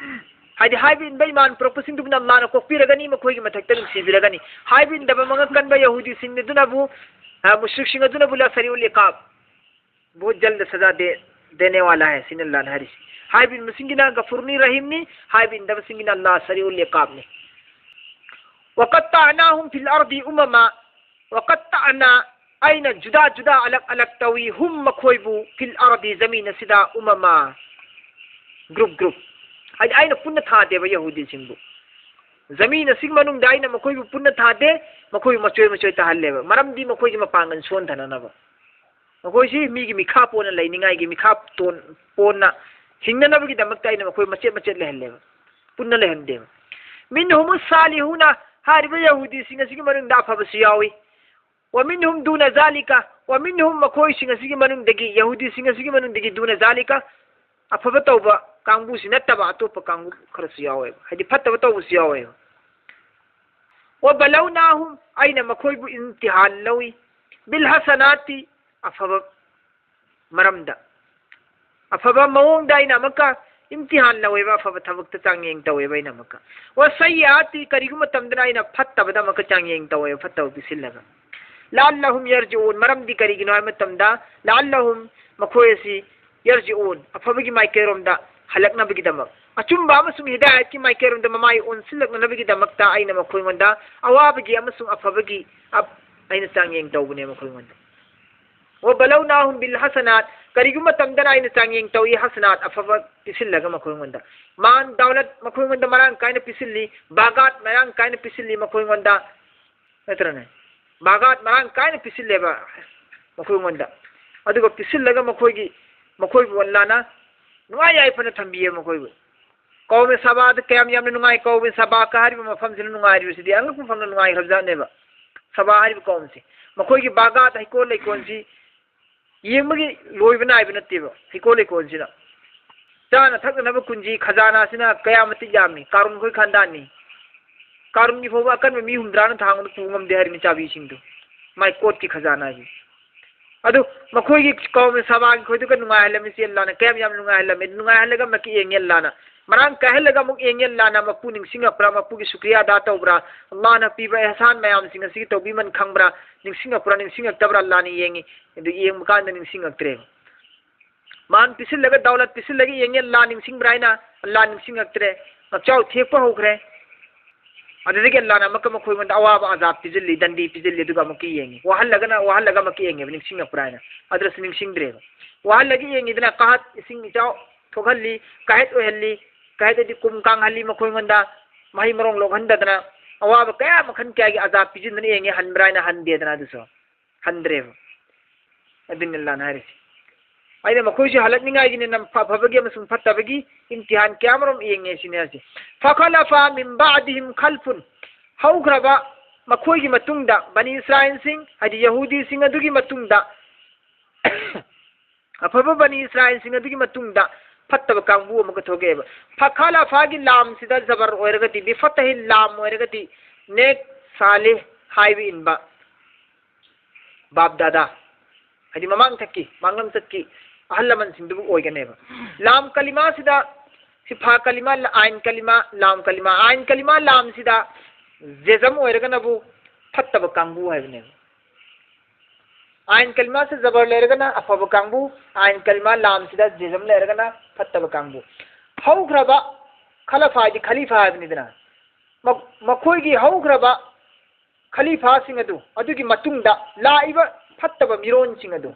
ꯍꯥꯏꯗꯤ ꯍꯥꯏꯕ ꯏꯟꯕ ꯏꯃꯥꯟ ꯄꯨꯔꯛꯄꯁꯤꯡꯗꯨꯕꯨꯅ ꯑꯜꯂꯥꯍꯅ ꯀꯣꯛꯄꯤꯔꯒꯅꯤ, ꯃꯈꯣꯏꯒꯤ ꯃꯊꯛꯇ ꯅꯨꯡꯁꯤꯕꯤꯔꯒꯅꯤ꯫ ꯍꯥꯏꯕ ꯏꯟꯗꯕ ꯃꯉꯛ ꯀꯟꯕ ꯌꯍꯨꯗꯤꯁꯤꯡ ꯑꯗꯨꯅꯕꯨ, ꯑ, ꯃꯨꯁ꯭ꯔꯤꯛꯁꯤꯡ ꯑꯗꯨꯅꯕꯨ ꯂꯁꯔꯤꯎꯜ ꯏꯀꯥꯕ, ꯕꯍꯨꯠ ꯖꯜꯗ ꯁꯖꯥ ꯗꯦ, ꯗꯦꯅꯦ ꯋꯥꯂꯥ ꯍꯥꯏ, ꯁꯤꯅꯤ ꯑꯜꯂꯥꯍꯅ ꯍꯥꯏꯔꯤꯁꯤ꯫ ꯍꯥꯏꯕ ꯏꯟꯕꯁꯤꯡꯒꯤꯅ ꯒꯐꯨꯔꯅꯤ, ꯔꯍꯤꯝꯅꯤ, ꯍꯥꯏꯕ ꯏꯟꯗꯕꯁꯤꯡꯒꯤꯅ ꯑꯜꯂꯥꯍ ꯁꯔꯤꯎꯜ ꯏꯀꯥꯕꯅꯤ꯫ وقطعناهم في الأرض أمما, وقطعنا, ꯑꯩꯅ ꯖꯨꯗꯥ ꯖꯨꯗꯥ, ꯑꯂꯛ ꯑꯂꯛ ꯇꯧꯏ, ꯍꯨꯝ, ꯃꯈꯣꯏꯕꯨ, ꯐꯤꯜ ꯑꯔꯗꯤ, ꯖꯃꯤꯟ ꯑꯁꯤꯗ, ꯎꯃꯃꯥ, ꯒ꯭ꯔꯨꯞ ꯒ꯭ꯔꯨꯞ꯫ ꯍꯥꯏꯗꯤ ꯑꯩꯅ ꯄꯨꯟꯅ ꯊꯥꯗꯦꯕ ꯌꯍꯨꯗꯤꯁꯤꯡꯕꯨ꯫ ꯖꯃꯤꯟ ꯑꯁꯤꯒꯤ ꯃꯅꯨꯡꯗ ꯑꯩꯅ ꯃꯈꯣꯏꯕꯨ ꯄꯨꯟꯅ ꯊꯥꯗꯦ, ꯃꯈꯣꯏꯕꯨ ꯃꯆꯣꯏ ꯃꯆꯣꯏ ꯇꯥꯍꯜꯂꯦꯕ꯫ ꯃꯔꯝꯗꯤ ꯃꯈꯣꯏꯒꯤ ꯃꯄꯥꯡꯒꯜ ꯁꯣꯟꯊꯅꯅꯕ꯫ ꯃꯈꯣꯏꯁꯤ ꯃꯤꯒꯤ ꯃꯤꯈꯥ ꯄꯣꯟꯅ ꯂꯩꯅꯤꯡꯉꯥꯏꯒꯤ, ꯃꯤꯈꯥ ꯇꯣꯟ-, ꯄꯣꯟꯅ ꯍꯤꯡꯅꯅꯕꯒꯤꯗꯃꯛꯇ ꯑꯩꯅ ꯃꯈꯣꯏ ꯃꯆꯦꯠ ꯃꯆꯦꯠ ꯂꯩꯍꯜꯂꯦꯕ, ꯄꯨꯟꯅ ꯂꯩꯍꯟꯗꯦꯕ꯫ منهم الصالحون, ꯍꯥꯏꯔꯤꯕ ꯌꯍꯨꯗꯤꯁꯤꯡ ꯑꯁꯤꯒꯤ ꯃꯅꯨꯡꯗ ꯑꯐꯕꯁꯨ ꯌꯥꯎꯏ꯫ ومنهم دون ذلك, ومنهم, ꯃꯈꯣꯏꯁꯤꯡ ꯑꯁꯤꯒꯤ ꯃꯅꯨꯡꯗꯒꯤ, ꯌꯍꯨꯗꯤꯁꯤꯡ ꯑꯁꯤꯒꯤ ꯃꯅꯨꯡꯗꯒꯤ, دون ذلك, ꯑꯐꯕ ꯇꯧꯕ ꯀꯥꯡꯕꯨꯁꯤ ꯅꯠꯇꯕ ꯑꯇꯣꯞꯄ ꯀꯥꯡꯕꯨ ꯈꯔꯁꯨ ꯌꯥꯎꯋꯦꯕ, ꯍꯥꯏꯗꯤ ꯐꯠꯇꯕ ꯇꯧꯕꯁꯨ ꯌꯥꯎꯋꯦꯕ꯫ وبلوناهم, ꯑꯩꯅ ꯃꯈꯣꯏꯕꯨ ꯏꯝꯇꯤꯍꯥꯟ ꯂꯧꯏ, بالحسنات, ꯑꯐꯕ ꯃꯔꯝꯗ, ꯑꯐꯕ ꯃꯑꯣꯡꯗ ꯑꯩꯅ ꯑꯃꯨꯛꯀ ꯏꯝꯇꯤꯍꯥꯟ ꯂꯧꯋꯦꯕ, ꯑꯐꯕ ꯊꯕꯛꯇ ꯆꯥꯡꯌꯦꯡ ꯇꯧꯋꯦꯕ ꯑꯩꯅ ꯑꯃꯨꯛꯀ꯫ والسيئات, ꯀꯔꯤꯒꯨꯝꯕ ꯃꯇꯝꯗꯅ ꯑꯩꯅ ꯐꯠꯇꯕꯗ ꯑꯃꯨꯛꯀ ꯆꯥꯡꯌꯦꯡ ꯇꯧꯋꯦꯕ, ꯐꯠꯇꯕ ꯄꯤꯁꯤꯜꯂꯒ꯫ لعلهم يرجعون, ꯃꯔꯝꯗꯤ ꯀꯔꯤꯒꯤꯅꯣ ꯍꯥꯏꯕ ꯃꯇꯝꯗ, لعلهم, ꯃꯈꯣꯏ ꯑꯁꯤ, يرجعون, ꯑꯐꯕꯒꯤ ꯃꯥꯏꯀꯩꯔꯣꯝꯗ ꯍꯜꯂꯛꯅꯕꯒꯤꯗꯃꯛ, ꯑꯆꯨꯝꯕ ꯑꯃꯁꯨꯡ ꯍꯤꯗꯥꯌꯠꯀꯤ ꯃꯥꯏꯀꯩꯔꯣꯝꯗ ꯃꯃꯥꯏ ꯑꯣꯟꯁꯤꯜꯂꯛꯅꯕꯒꯤꯗꯃꯛꯇ ꯑꯩꯅ ꯃꯈꯣꯏꯉꯣꯟꯗ ꯑꯋꯥꯕꯒꯤ ꯑꯃꯁꯨꯡ ꯑꯐꯕꯒꯤ ꯑꯞ-, ꯑꯩꯅ ꯆꯥꯡꯌꯦꯡ ꯇꯧꯕꯅꯦ ꯃꯈꯣꯏꯉꯣꯟꯗ꯫ وبلوناهم بالحسنات, ꯀꯔꯤꯒꯨꯝꯕ ꯃꯇꯝꯗꯅ ꯑꯩꯅ ꯆꯥꯡꯌꯦꯡ ꯇꯧꯏ, ꯍꯁꯅꯥꯠ, ꯑꯐꯕ ꯄꯤꯁꯤꯜꯂꯒ ꯃꯈꯣꯏꯉꯣꯟꯗ꯫ ꯃꯥꯟ ꯗꯧꯂꯠ ꯃꯈꯣꯏꯉꯣꯟꯗ ꯃꯔꯥꯡ ꯀꯥꯏꯅ ꯄꯤꯁꯤꯜꯂꯤ, ꯕꯥꯒꯥꯠ ꯃꯔꯥꯡ ꯀꯥꯏꯅ ꯄꯤꯁꯤꯜꯂꯤ ꯃꯈꯣꯏꯉꯣꯟꯗ, ꯅꯠꯇ꯭ꯔꯅꯦ? ꯕꯥꯒꯥꯠ ꯃꯔꯥꯡ ꯀꯥꯏꯅ ꯄꯤꯁꯤꯜꯂꯦꯕ ꯃꯈꯣꯏꯉꯣꯟꯗ꯫ ꯑꯗꯨꯒ ꯄꯤꯁꯤꯜꯂꯒ ꯃꯈꯣꯏꯒꯤ, ꯃꯈꯣꯏꯕꯨ ꯑꯜꯂꯥꯅ ꯅꯨꯡꯉꯥꯏ ꯌꯥꯏꯐꯅ ꯊꯝꯕꯤꯌꯦ ꯃꯈꯣꯏꯕꯨ꯫ ꯀꯧꯃꯦ ꯁꯥꯕꯥꯗ ꯀꯌꯥꯝ ꯌꯥꯝꯅ ꯅꯨꯡꯉꯥꯏ, ꯀꯧꯃꯦ ꯁꯥꯕꯥꯀ ꯍꯥꯏꯔꯤꯕ ꯃꯐꯝꯁꯤꯅ ꯅꯨꯡꯉꯥꯏꯔꯤꯕꯁꯤꯗꯤ, ꯑꯉꯛꯄ ꯐꯪꯅ ꯅꯨꯡꯉꯥꯏꯈ꯭ꯔꯕꯖꯥꯠꯅꯦꯕ ꯁꯥꯕꯥ ꯍꯥꯏꯔꯤꯕ ꯀꯧꯝꯁꯦ꯫ ꯃꯈꯣꯏꯒꯤ ꯕꯥꯒꯥꯠ, ꯍꯩꯀꯣꯜ ꯂꯩꯀꯣꯜꯁꯤ ꯌꯦꯡꯕꯒꯤ ꯂꯣꯏꯕ ꯅꯥꯏꯕ ꯅꯠꯇꯦꯕ, ꯍꯩꯀꯣꯜ ꯂꯩꯀꯣꯜꯁꯤꯅ꯫ ꯆꯥꯅ ꯊꯛꯅꯅꯕ ꯀꯨꯟꯖꯤ ꯈꯖꯥꯅꯥꯁꯤꯅ ꯀꯌꯥ ꯃꯇꯤꯛ ꯌꯥꯝꯃꯤ, ꯀꯥꯔꯨꯟ ꯈꯣꯏ ꯈꯥꯟꯗꯥꯟꯅꯤ꯫ ꯀꯥꯔꯨꯟꯒꯤ ꯐꯥꯎꯕ ꯑꯀꯟꯕ ꯃꯤ ꯍꯨꯝꯗ꯭ꯔꯥꯅ ꯊꯥꯡꯕꯗ ꯄꯨ ꯉꯝꯗꯦ ꯍꯥꯏꯔꯤꯕ ꯆꯥꯕꯤꯁꯤꯡꯗꯣ꯫ ꯃꯥꯏ ꯀꯣꯠꯀꯤ ꯈꯖꯥꯅꯥꯁꯤ꯫ ꯑꯗꯨ ꯃꯈꯣꯏꯒꯤ ꯀꯧꯃꯤ ꯁꯚꯥꯒꯤ ꯈꯣꯏꯗꯨꯒ ꯅꯨꯡꯉꯥꯏꯍꯜꯂꯝꯃꯤꯁꯤ ꯑꯜꯂꯥꯅ ꯀꯌꯥꯝ ꯌꯥꯝ ꯅꯨꯡꯉꯥꯏꯍꯜꯂꯝꯃꯤ꯫ ꯅꯨꯡꯉꯥꯏꯍꯜꯂꯒ ꯑꯃꯨꯛꯀ ꯌꯦꯡꯉꯤ ꯑꯜꯂꯥꯅ꯫ ꯃꯔꯥꯡ ꯀꯥꯏꯍꯜꯂꯒ ꯑꯃꯨꯛ ꯌꯦꯡꯉꯤ ꯑꯜꯂꯥꯅ꯫ ꯃꯄꯨ ꯅꯤꯡꯁꯤꯡꯉꯛꯄ꯭ꯔꯥ? ꯃꯄꯨꯒꯤ ꯁꯨꯀ꯭ꯔꯤꯌꯥ ꯑꯗꯥ ꯇꯧꯕ꯭ꯔꯥ? ꯑꯜꯂꯥꯅ ꯄꯤꯕ ꯑꯦꯍꯁꯥꯟ ꯃꯌꯥꯝꯁꯤꯡ ꯑꯁꯤꯒꯤ ꯇꯧꯕꯤꯃꯟ ꯈꯪꯕ꯭ꯔꯥ? ꯅꯤꯡꯁꯤꯡꯉꯛꯄ꯭ꯔꯥ? ꯅꯤꯡꯁꯤꯡꯉꯛꯇꯕ꯭ꯔꯥ? ꯑꯜꯂꯥꯅ ꯌꯦꯡꯉꯤ꯫ ꯑꯗꯨ ꯌꯦꯡꯕ ꯀꯥꯟꯗ ꯅꯤꯡꯁꯤꯡꯉꯛꯇ꯭ꯔꯦꯕ꯫ ꯃꯥꯟ ꯄꯤꯁꯤꯜꯂꯒ, ꯗꯧꯂꯠ ꯄꯤꯁꯤꯜꯂꯒ ꯌꯦꯡꯉꯤ ꯑꯜꯂꯥ ꯅꯤꯡꯁꯤꯡꯕ꯭ꯔꯥ ꯍꯥꯏꯅ꯫ ꯑꯜꯂꯥ ꯅꯤꯡꯁꯤꯡꯉꯛꯇ꯭ꯔꯦ꯫ ꯉꯛꯆꯥꯎ ꯊꯦꯛꯄ ꯍꯧꯈ꯭ꯔꯦ꯫ ꯑꯗꯨꯗꯒꯤ ꯑꯜꯂꯥꯅ ꯑꯃꯨꯛꯀ ꯃꯈꯣꯏꯉꯣꯟꯗ ꯑꯋꯥꯕ ꯑꯖꯥꯕ ꯄꯤꯖꯜꯂꯤ, ꯗꯟꯗꯤ ꯄꯤꯖꯜꯂꯤ, ꯑꯗꯨꯒ ꯑꯃꯨꯛꯀ ꯌꯦꯡꯉꯤ꯫ ꯋꯥꯍꯜꯂꯒꯅ, ꯋꯥꯍꯜꯂꯒ ꯑꯃꯨꯛꯀ ꯌꯦꯡꯉꯦꯕ, ꯅꯤꯡꯁꯤꯡꯉꯛꯄ꯭ꯔꯥ ꯍꯥꯏꯅ꯫ ꯑꯗꯨꯗꯁꯨ ꯅꯤꯡꯁꯤꯡꯗ꯭ꯔꯦꯕ꯫ ꯋꯥꯍꯜꯂꯒ ꯌꯦꯡꯉꯤꯗꯅ ꯀꯍꯠ, ꯏꯁꯤꯡ ꯏꯆꯥꯎ ꯊꯣꯛꯍꯜꯂꯤ, ꯀꯍꯠ ꯑꯣꯏꯍꯜꯂꯤ, ꯀꯍꯠ ꯍꯥꯏꯗꯤ ꯀꯨꯝ ꯀꯥꯡꯍꯜꯂꯤ, ꯃꯈꯣꯏꯉꯣꯟꯗ ꯃꯍꯩ ꯃꯔꯣꯡ ꯂꯣꯛꯍꯟꯗꯗꯅ ꯑꯋꯥꯕ ꯀꯌꯥ ꯃꯈꯜ ꯀꯌꯥꯒꯤ ꯑꯖꯥꯕ ꯄꯤꯖꯤꯟꯗꯅ ꯌꯦꯡꯉꯤ, ꯍꯟꯕ꯭ꯔꯥ ꯍꯥꯏꯅ ꯍꯟꯗꯦꯗꯅ ꯑꯗꯨꯁꯨ꯫ ꯍꯟꯗ꯭ꯔꯦꯕ꯫ ꯑꯗꯨꯅꯤ ꯑꯜꯂꯥꯅ ꯍꯥꯏꯔꯤꯁꯦ꯫ ꯑꯩꯅ ꯃꯈꯣꯏꯁꯦ ꯍꯜꯂꯛꯅꯤꯡꯉꯥꯏꯒꯤꯅꯦ, ꯅꯝ-, ꯐ-, ꯐꯕꯒꯤ ꯑꯃꯁꯨꯡ ꯐꯠꯇꯕꯒꯤ ꯏꯝꯇꯤꯍꯥꯟ ꯀꯌꯥ ꯑꯃꯔꯣꯝ ꯌꯦꯡꯉꯦ ꯁꯤꯅꯦ ꯍꯥꯏꯁꯦ꯫ "ꯐꯈꯂꯐ ꯃꯤꯟ ꯕꯥꯗꯤꯍꯤꯝ ꯈꯜꯐꯨꯟ", ꯍꯧꯈ꯭ꯔꯕ ꯃꯈꯣꯏꯒꯤ ꯃꯇꯨꯡꯗ, ꯕꯅꯤ ꯏꯁꯔꯥꯏꯜꯁꯤꯡ, ꯍꯥꯏꯗꯤ ꯌꯍꯨꯗꯤꯁꯤꯡ ꯑꯗꯨꯒꯤ ꯃꯇꯨꯡꯗ, ꯑꯐꯕ ꯕꯅꯤ ꯏꯁꯔꯥꯏꯜꯁꯤꯡ ꯑꯗꯨꯒꯤ ꯃꯇꯨꯡꯗ ꯐꯠꯇꯕ ꯀꯥꯡꯕꯨ ꯑꯃꯒ ꯊꯣꯛꯂꯛꯑꯦꯕ꯫ ꯐꯈꯂꯐꯒꯤ ꯂꯥꯝꯁꯤꯗ ꯖꯕꯔ ꯑꯣꯏꯔꯒꯗꯤ, ꯕꯤꯐꯠꯇꯍꯤ ꯂꯥꯝ ꯑꯣꯏꯔꯒꯗꯤ, ꯅꯦꯛ ꯁꯥꯂꯤꯍ ꯍꯥꯏꯕ ꯏꯟꯕ ꯕꯥꯞ ꯗꯥꯗꯥ, ꯍꯥꯏꯗꯤ ꯃꯃꯥꯡꯊꯛꯀꯤ, ꯃꯥꯡꯂꯝꯆꯠꯀꯤ ꯑꯍꯜ ꯂꯃꯟꯁꯤꯡꯗꯨꯕꯨ ꯑꯣꯏꯒꯅꯦꯕ꯫ ꯂꯥꯝ ꯀꯂꯤꯃꯥꯁꯤꯗ ꯁꯤꯐꯥ ꯀꯂꯤꯃꯥ, ꯑꯥꯏꯟ ꯀꯂꯤꯃꯥ, ꯂꯥꯝ ꯀꯂꯤꯃꯥ, ꯑꯥꯏꯟ ꯀꯂꯤꯃꯥ ꯂꯥꯝꯁꯤꯗ ꯖꯦꯖꯝ ꯑꯣꯏꯔꯒꯅꯕꯨ ꯐꯠꯇꯕ ꯀꯥꯡꯕꯨ ꯍꯥꯏꯕꯅꯦꯕ꯫ ꯑꯥꯏꯟ ꯀꯂꯤꯃꯥꯁꯤꯗ ꯖꯕꯔ ꯂꯩꯔꯒꯅ ꯑꯐꯕ ꯀꯥꯡꯕꯨ, ꯑꯥꯏꯟ ꯀꯂꯤꯃꯥ ꯂꯥꯝꯁꯤꯗ ꯖꯦꯖꯝ ꯂꯩꯔꯒꯅ ꯐꯠꯇꯕ ꯀꯥꯡꯕꯨ꯫ ꯍꯧꯈ꯭ꯔꯕ, ꯈꯂꯐ ꯍꯥꯏꯗꯤ ꯈꯂꯤꯐꯥ ꯍꯥꯏꯕꯅꯤꯗꯅ꯫ ꯃ-, ꯃꯈꯣꯏꯒꯤ ꯍꯧꯈ꯭ꯔꯕ ꯈꯂꯤꯐꯥꯁꯤꯡ ꯑꯗꯨ, ꯑꯗꯨꯒꯤ ꯃꯇꯨꯡꯗ ꯂꯥꯛꯏꯕ ꯐꯠꯇꯕ ꯃꯤꯔꯣꯟꯁꯤꯡ ꯑꯗꯨ,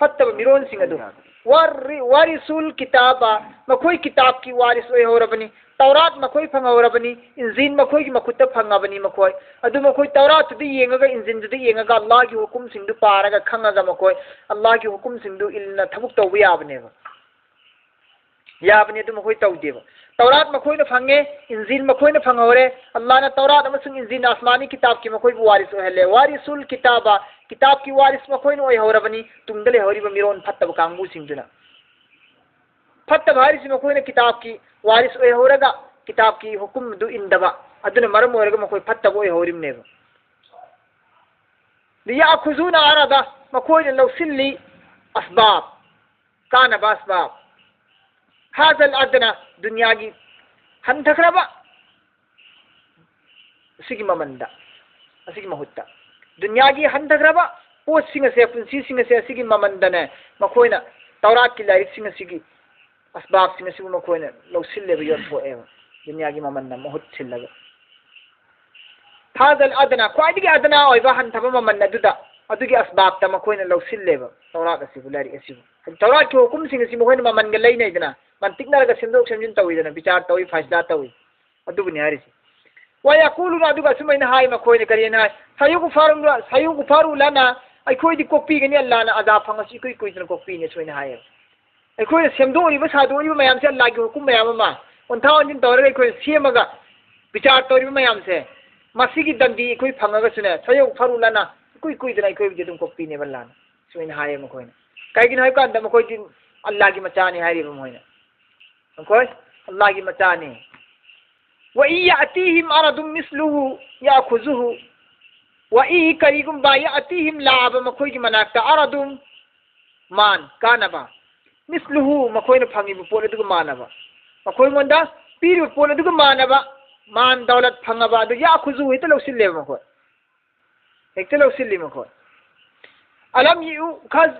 ꯐꯠꯇꯕ ꯃꯤꯔꯣꯟꯁꯤꯡ ꯑꯗꯨ, ꯋꯥꯔꯤ-, ꯋꯥꯔꯤꯁꯨꯜ ꯀꯤꯇꯥꯕ, ꯃꯈꯣꯏ ꯀꯤꯇꯥꯕꯀꯤ ꯋꯥꯔꯤꯁ ꯑꯣꯏꯍꯧꯔꯕꯅꯤ꯫ ꯇꯧꯔꯥꯠ ꯃꯈꯣꯏ ꯐꯪꯍꯧꯔꯕꯅꯤ, ꯏꯟꯖꯤꯟ ꯃꯈꯣꯏꯒꯤ ꯃꯈꯨꯠꯇ ꯐꯪꯉꯕꯅꯤ꯫ ꯃꯈꯣꯏ ꯑꯗꯨ, ꯃꯈꯣꯏ ꯇꯧꯔꯥꯠꯇꯨꯗ ꯌꯦꯡꯉꯒ, ꯏꯟꯖꯤꯟꯗꯨꯗ ꯌꯦꯡꯉꯒ, ꯑꯜꯂꯥꯍꯒꯤ ꯍꯨꯀꯨꯝꯁꯤꯡꯗꯨ ꯄꯥꯔꯒ ꯈꯪꯉꯒ, ꯃꯈꯣꯏ ꯑꯜꯂꯥꯍꯒꯤ ꯍꯨꯀꯨꯝꯁꯤꯡꯗꯨ ꯏꯜꯂ ꯊꯕꯛ ꯇꯧꯕ ꯌꯥꯕꯅꯦꯕ꯫ ꯌꯥꯕꯅꯤ, ꯑꯗꯨ ꯃꯈꯣꯏ ꯇꯧꯗꯦꯕ꯫ ꯇꯧꯔꯥꯠ ꯃꯈꯣꯏꯅ ꯐꯪꯉꯦ, ꯏꯟꯖꯤꯜ ꯃꯈꯣꯏꯅ ꯐꯪꯍꯧꯔꯦ꯫ ꯑꯜꯂꯥꯅ ꯇꯧꯔꯥꯠ ꯑꯃꯁꯨꯡ ꯏꯟꯖꯤꯜ, ꯑꯁꯃꯥꯅꯤ ꯀꯤꯇꯥꯕꯀꯤ, ꯃꯈꯣꯏꯕꯨ ꯋꯥꯔꯤꯁ ꯑꯣꯏꯍꯜꯂꯦ꯫ ꯋꯥꯔꯤꯁꯨꯜ ꯀꯤꯇꯥꯕ, ꯀꯤꯇꯥꯕꯀꯤ ꯋꯥꯔꯤꯁ ꯃꯈꯣꯏꯅ ꯑꯣꯏꯍꯧꯔꯕꯅꯤ, ꯇꯨꯡꯗ ꯂꯩꯍꯧꯔꯤꯕ ꯃꯤꯔꯣꯟ ꯐꯠꯇꯕ ꯀꯥꯡꯕꯨꯁꯤꯡꯗꯨꯅ꯫ ꯐꯠꯇꯕ ꯍꯥꯏꯔꯤꯁꯤ ꯃꯈꯣꯏꯅ ꯀꯤꯇꯥꯕꯀꯤ ꯋꯥꯔꯤꯁ ꯑꯣꯏꯍꯧꯔꯒ ꯀꯤꯇꯥꯕꯀꯤ ꯍꯨꯀꯨꯝꯗꯨ ꯏꯟꯗꯕ, ꯑꯗꯨꯅ ꯃꯔꯝ ꯑꯣꯏꯔꯒ ꯃꯈꯣꯏ ꯐꯠꯇꯕ ꯑꯣꯏꯍꯧꯔꯤꯕꯅꯦꯕ꯫ ليأخذون العرض, ꯃꯈꯣꯏꯅ ꯂꯧꯁꯤꯜꯂꯤ, أسباب, ꯀꯥꯟꯅꯕ أسباب. هذا الأدنى, ꯗꯨꯅꯤꯌꯥꯒꯤ ꯍꯟꯊꯈ꯭ꯔꯕ ꯑꯁꯤꯒꯤ ꯃꯃꯟꯗ, ꯑꯁꯤꯒꯤ ꯃꯍꯨꯠꯇ, ꯗꯨꯅꯤꯌꯥꯒꯤ ꯍꯟꯊꯈ꯭ꯔꯕ ꯄꯣꯠꯁꯤꯡ ꯑꯁꯦ, ꯄꯨꯟꯁꯤꯁꯤꯡ ꯑꯁꯦ, ꯑꯁꯤꯒꯤ ꯃꯃꯟꯗꯅꯦ, ꯃꯈꯣꯏꯅ ꯇꯧꯔꯥꯠꯀꯤ ꯂꯥꯏꯔꯤꯛꯁꯤꯡ ꯑꯁꯤꯒꯤ ꯑꯁꯕꯥꯕꯁꯤꯡ ꯑꯁꯤꯕꯨ ꯃꯈꯣꯏꯅ ꯂꯧꯁꯤꯜꯂꯦꯕ, ꯌꯣꯟꯊꯣꯛꯑꯦꯕ, ꯗꯨꯅꯤꯌꯥꯒꯤ ꯃꯃꯟꯅ ꯃꯍꯨꯠ ꯁꯤꯜꯂꯒ. ꯍꯥꯗꯜ ꯑꯗꯅꯥ, ꯈ꯭ꯋꯥꯏꯗꯒꯤ ꯑꯗꯅꯥ ꯑꯣꯏꯕ ꯍꯟꯊꯕ ꯃꯃꯟ ꯑꯗꯨꯗ, ꯑꯗꯨꯒꯤ ꯑꯁꯕꯥꯕꯇ ꯃꯈꯣꯏꯅ ꯂꯧꯁꯤꯜꯂꯦꯕ ꯇꯧꯔꯥꯠ ꯑꯁꯤꯕꯨ, ꯂꯥꯏꯔꯤꯛ ꯑꯁꯤꯕꯨ. ꯍꯥꯏꯗꯤ ꯇꯧꯔꯥꯠꯀꯤ ꯍꯨꯀꯨꯝꯁꯤꯡ ꯑꯁꯤ ꯃꯈꯣꯏꯅ ꯃꯃꯟꯒ ꯂꯩꯅꯩꯗꯅ, ꯃꯟꯇꯤꯛꯅꯔꯒ ꯁꯦꯝꯗꯣꯛ ꯁꯦꯝꯖꯤꯟ ꯇꯧꯋꯤꯗꯅ, ꯕꯤꯆꯥꯔ ꯇꯧꯋꯤ, ꯐꯥꯏꯁꯂꯥ ꯇꯧꯋꯤ, ꯑꯗꯨꯕꯨꯅꯤ ꯍꯥꯏꯔꯤꯁꯦ. ꯋꯌꯥꯀꯨꯂꯨꯅ, ꯑꯗꯨꯒ ꯑꯁꯨꯃꯥꯏꯅ ꯍꯥꯏ ꯃꯈꯣꯏꯅ, ꯀꯔꯤꯅ ꯍꯥꯏ? ꯁꯌꯨꯒꯐꯥꯔꯨ, ꯁꯌꯨꯒꯐꯥꯔꯨ ꯂꯅꯥ, ꯑꯩꯈꯣꯏꯗꯤ ꯀꯣꯛꯄꯤꯒꯅꯤ, ꯑꯜꯂꯥꯅ ꯑꯖꯥ ꯐꯪꯉꯁꯨ ꯏꯀꯨꯏ ꯀꯨꯏꯗꯅ ꯀꯣꯛꯄꯤꯅꯤ, ꯑꯁꯨꯃꯥꯏꯅ ꯍꯥꯏꯌꯦꯕ. ꯑꯩꯈꯣꯏꯅ ꯁꯦꯝꯗꯣꯛꯂꯤꯕ ꯁꯥꯗꯣꯛꯂꯤꯕ ꯃꯌꯥꯝꯁꯦ, ꯑꯜꯂꯥꯒꯤ ꯍꯨꯀꯨꯝ ꯃꯌꯥꯝ ꯑꯃ ꯑꯣꯟꯊꯥ ꯑꯣꯟꯁꯤꯟ ꯇꯧꯔꯒ ꯑꯩꯈꯣꯏꯅ ꯁꯦꯝꯃꯒ ꯕꯤꯆꯥꯔ ꯇꯧꯔꯤꯕ ꯃꯌꯥꯝꯁꯦ, ꯃꯁꯤꯒꯤ ꯗꯟꯗꯤ ꯑꯩꯈꯣꯏ ꯐꯪꯉꯒꯁꯨꯅꯦ, ꯁꯌꯨꯒꯐꯥꯔꯨ ꯂꯅꯥ, ꯏꯀꯨꯏ ꯀꯨꯏꯗꯅ ꯑꯩꯈꯣꯏꯕꯨꯗꯤ ꯑꯗꯨꯝ ꯀꯣꯛꯄꯤꯅꯦꯕ ꯑꯜꯂꯥꯅ, ꯁꯨꯃꯥꯏꯅ ꯍꯥꯏꯌꯦ ꯃꯈꯣꯏꯅ. ꯀꯩꯒꯤꯅꯣ ꯍꯥꯏꯕ ꯀꯥꯟꯗ ꯃꯈꯣꯏꯗꯤ ꯑꯜꯂꯥꯒꯤ ꯃꯆꯥꯅꯤ ꯍꯥꯏꯔꯤꯕ ꯃꯈꯣꯏꯅ. ꯃꯈꯣꯏ ꯑꯜꯂꯥꯒꯤ ꯃꯆꯥꯅꯤ. وإن يأتهم عرض مثله يأخذه. وإن, ꯀꯔꯤꯒꯨꯝꯕ, يأتهم, ꯂꯥꯛꯑꯕ ꯃꯈꯣꯏꯒꯤ ꯃꯅꯥꯛꯇ, عرض, ꯃꯥꯟ, ꯀꯥꯟꯅꯕ, مثله, ꯃꯈꯣꯏꯅ ꯐꯪꯉꯤꯕ ꯄꯣꯠ ꯑꯗꯨꯒ ꯃꯥꯟꯅꯕ, ꯃꯈꯣꯏꯉꯣꯟꯗ ꯄꯤꯔꯤꯕ ꯄꯣꯠ ꯑꯗꯨꯒ ꯃꯥꯟꯅꯕ, ꯃꯥꯟ ꯗꯧꯂꯠ ꯐꯪꯉꯕ ꯑꯗꯨ, يأخذه, ꯍꯦꯛꯇ ꯂꯧꯁꯤꯜꯂꯦꯕ ꯃꯈꯣꯏ. ꯍꯦꯛꯇ ꯂꯧꯁꯤꯜꯂꯤ ꯃꯈꯣꯏ. ألم يؤخذ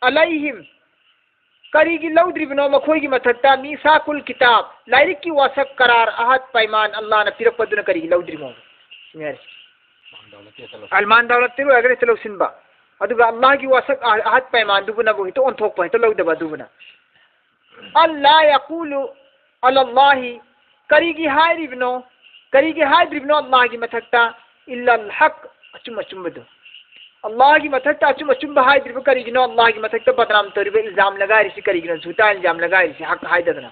عليهم, ꯀꯔꯤꯒꯤ ꯂꯧꯗ꯭ꯔꯤꯕꯅꯣ ꯃꯈꯣꯏꯒꯤ ꯃꯊꯛꯇ, ميثاق الكتاب, ꯂꯥꯏꯔꯤꯛꯀꯤ ꯋꯥꯁꯛ, ꯀꯔꯥꯔ, ꯑꯍꯠ, ꯄꯥꯏꯃꯥꯟ, ꯑꯜꯂꯥꯅ ꯄꯤꯔꯛꯄꯗꯨꯅ ꯀꯔꯤꯒꯤ ꯂꯧꯗ꯭ꯔꯤꯃꯣ? ꯁꯤꯅꯤ ꯍꯥꯏꯔꯤꯁꯦ. ꯑꯜꯃꯥꯟ ꯗꯧꯂꯠ ꯄꯤꯔꯣꯏ ꯍꯥꯏꯔꯒꯅ ꯍꯦꯛꯇ ꯂꯧꯁꯤꯟꯕ, ꯑꯗꯨꯒ ꯑꯜꯂꯥꯒꯤ ꯋꯥꯁꯛ, ꯑꯍꯠ ꯄꯥꯏꯃꯥꯟꯗꯨꯕꯨꯅꯕꯨ ꯍꯦꯛꯇ ꯑꯣꯟꯊꯣꯛꯄ, ꯍꯦꯛꯇ ꯂꯧꯗꯕ ꯑꯗꯨꯕꯨꯅ. ألا يقولوا على الله, ꯀꯔꯤꯒꯤ ꯍꯥꯏꯔꯤꯕꯅꯣ, ꯀꯔꯤꯒꯤ ꯍꯥꯏꯗ꯭ꯔꯤꯕꯅꯣ ꯑꯜꯂꯥꯒꯤ ꯃꯊꯛꯇ, إلا الحق, ꯑꯆꯨꯝ ꯑꯆꯨꯝꯕꯗꯨ? ꯑꯜꯂꯥꯒꯤ ꯃꯊꯛꯇ ꯑꯆꯨꯝ ꯑꯆꯨꯝꯕ ꯍꯥꯏꯗ꯭ꯔꯤꯕ ꯀꯔꯤꯒꯤꯅꯣ? ꯑꯜꯂꯥꯒꯤ ꯃꯊꯛꯇ ꯕꯗꯅꯥꯝ ꯇꯧꯔꯤꯕ, ꯏꯜꯖꯥꯝ ꯂꯒꯥꯏꯔꯤꯁꯤ ꯀꯔꯤꯒꯤꯅꯣ? ꯖꯨꯇꯥ ꯏꯜꯖꯥꯝ ꯂꯒꯥꯏꯔꯤꯁꯤ, ꯍꯛ ꯍꯥꯏꯗꯗꯅ.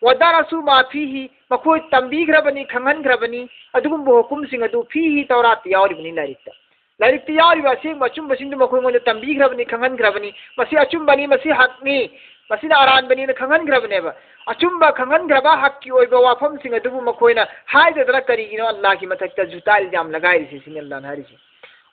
ودرسوا ما فيه, ꯃꯈꯣꯏ ꯇꯝꯕꯤꯈ꯭ꯔꯕꯅꯤ, ꯈꯪꯍꯟꯈ꯭ꯔꯕꯅꯤ, ꯑꯗꯨꯒꯨꯝꯕ ꯍꯨꯀꯨꯝꯁꯤꯡ ꯑꯗꯨ, فيه, ꯇꯧꯔꯥꯠꯇ ꯌꯥꯎꯔꯤꯕꯅꯤ, ꯂꯥꯏꯔꯤꯛꯇ. ꯂꯥꯏꯔꯤꯛꯇ ꯌꯥꯎꯔꯤꯕ ꯑꯁꯦꯡꯕ ꯑꯆꯨꯝꯕꯁꯤꯡꯗꯨ ꯃꯈꯣꯏꯉꯣꯟꯗ ꯇꯝꯕꯤꯈ꯭ꯔꯕꯅꯤ, ꯈꯪꯍꯟꯈ꯭ꯔꯕꯅꯤ. ꯃꯁꯤ ꯑꯆꯨꯝꯕꯅꯤ, ꯃꯁꯤ ꯍꯛꯅꯤ, ꯃꯁꯤꯅ ꯑꯔꯥꯟꯕꯅꯤꯅ ꯈꯪꯍꯟꯈ꯭ꯔꯕꯅꯦꯕ. ꯑꯆꯨꯝꯕ ꯈꯪꯍꯟꯈ꯭ꯔꯕ ꯍꯛꯀꯤ ꯑꯣꯏꯕ ꯋꯥꯐꯝꯁꯤꯡ ꯑꯗꯨꯕꯨ ꯃꯈꯣꯏꯅ ꯍꯥꯏꯗꯗꯅ ꯀꯔꯤꯒꯤꯅꯣ ꯑꯜꯂꯥꯒꯤ ꯃꯊꯛꯇ ꯖꯨꯇꯥ ꯏꯜꯖꯥꯝ ꯂꯒꯥꯏꯔꯤꯁꯤ? ꯁꯤꯅꯤ ꯑꯜꯂꯥꯅ ꯍꯥꯏꯔꯤꯁꯤ.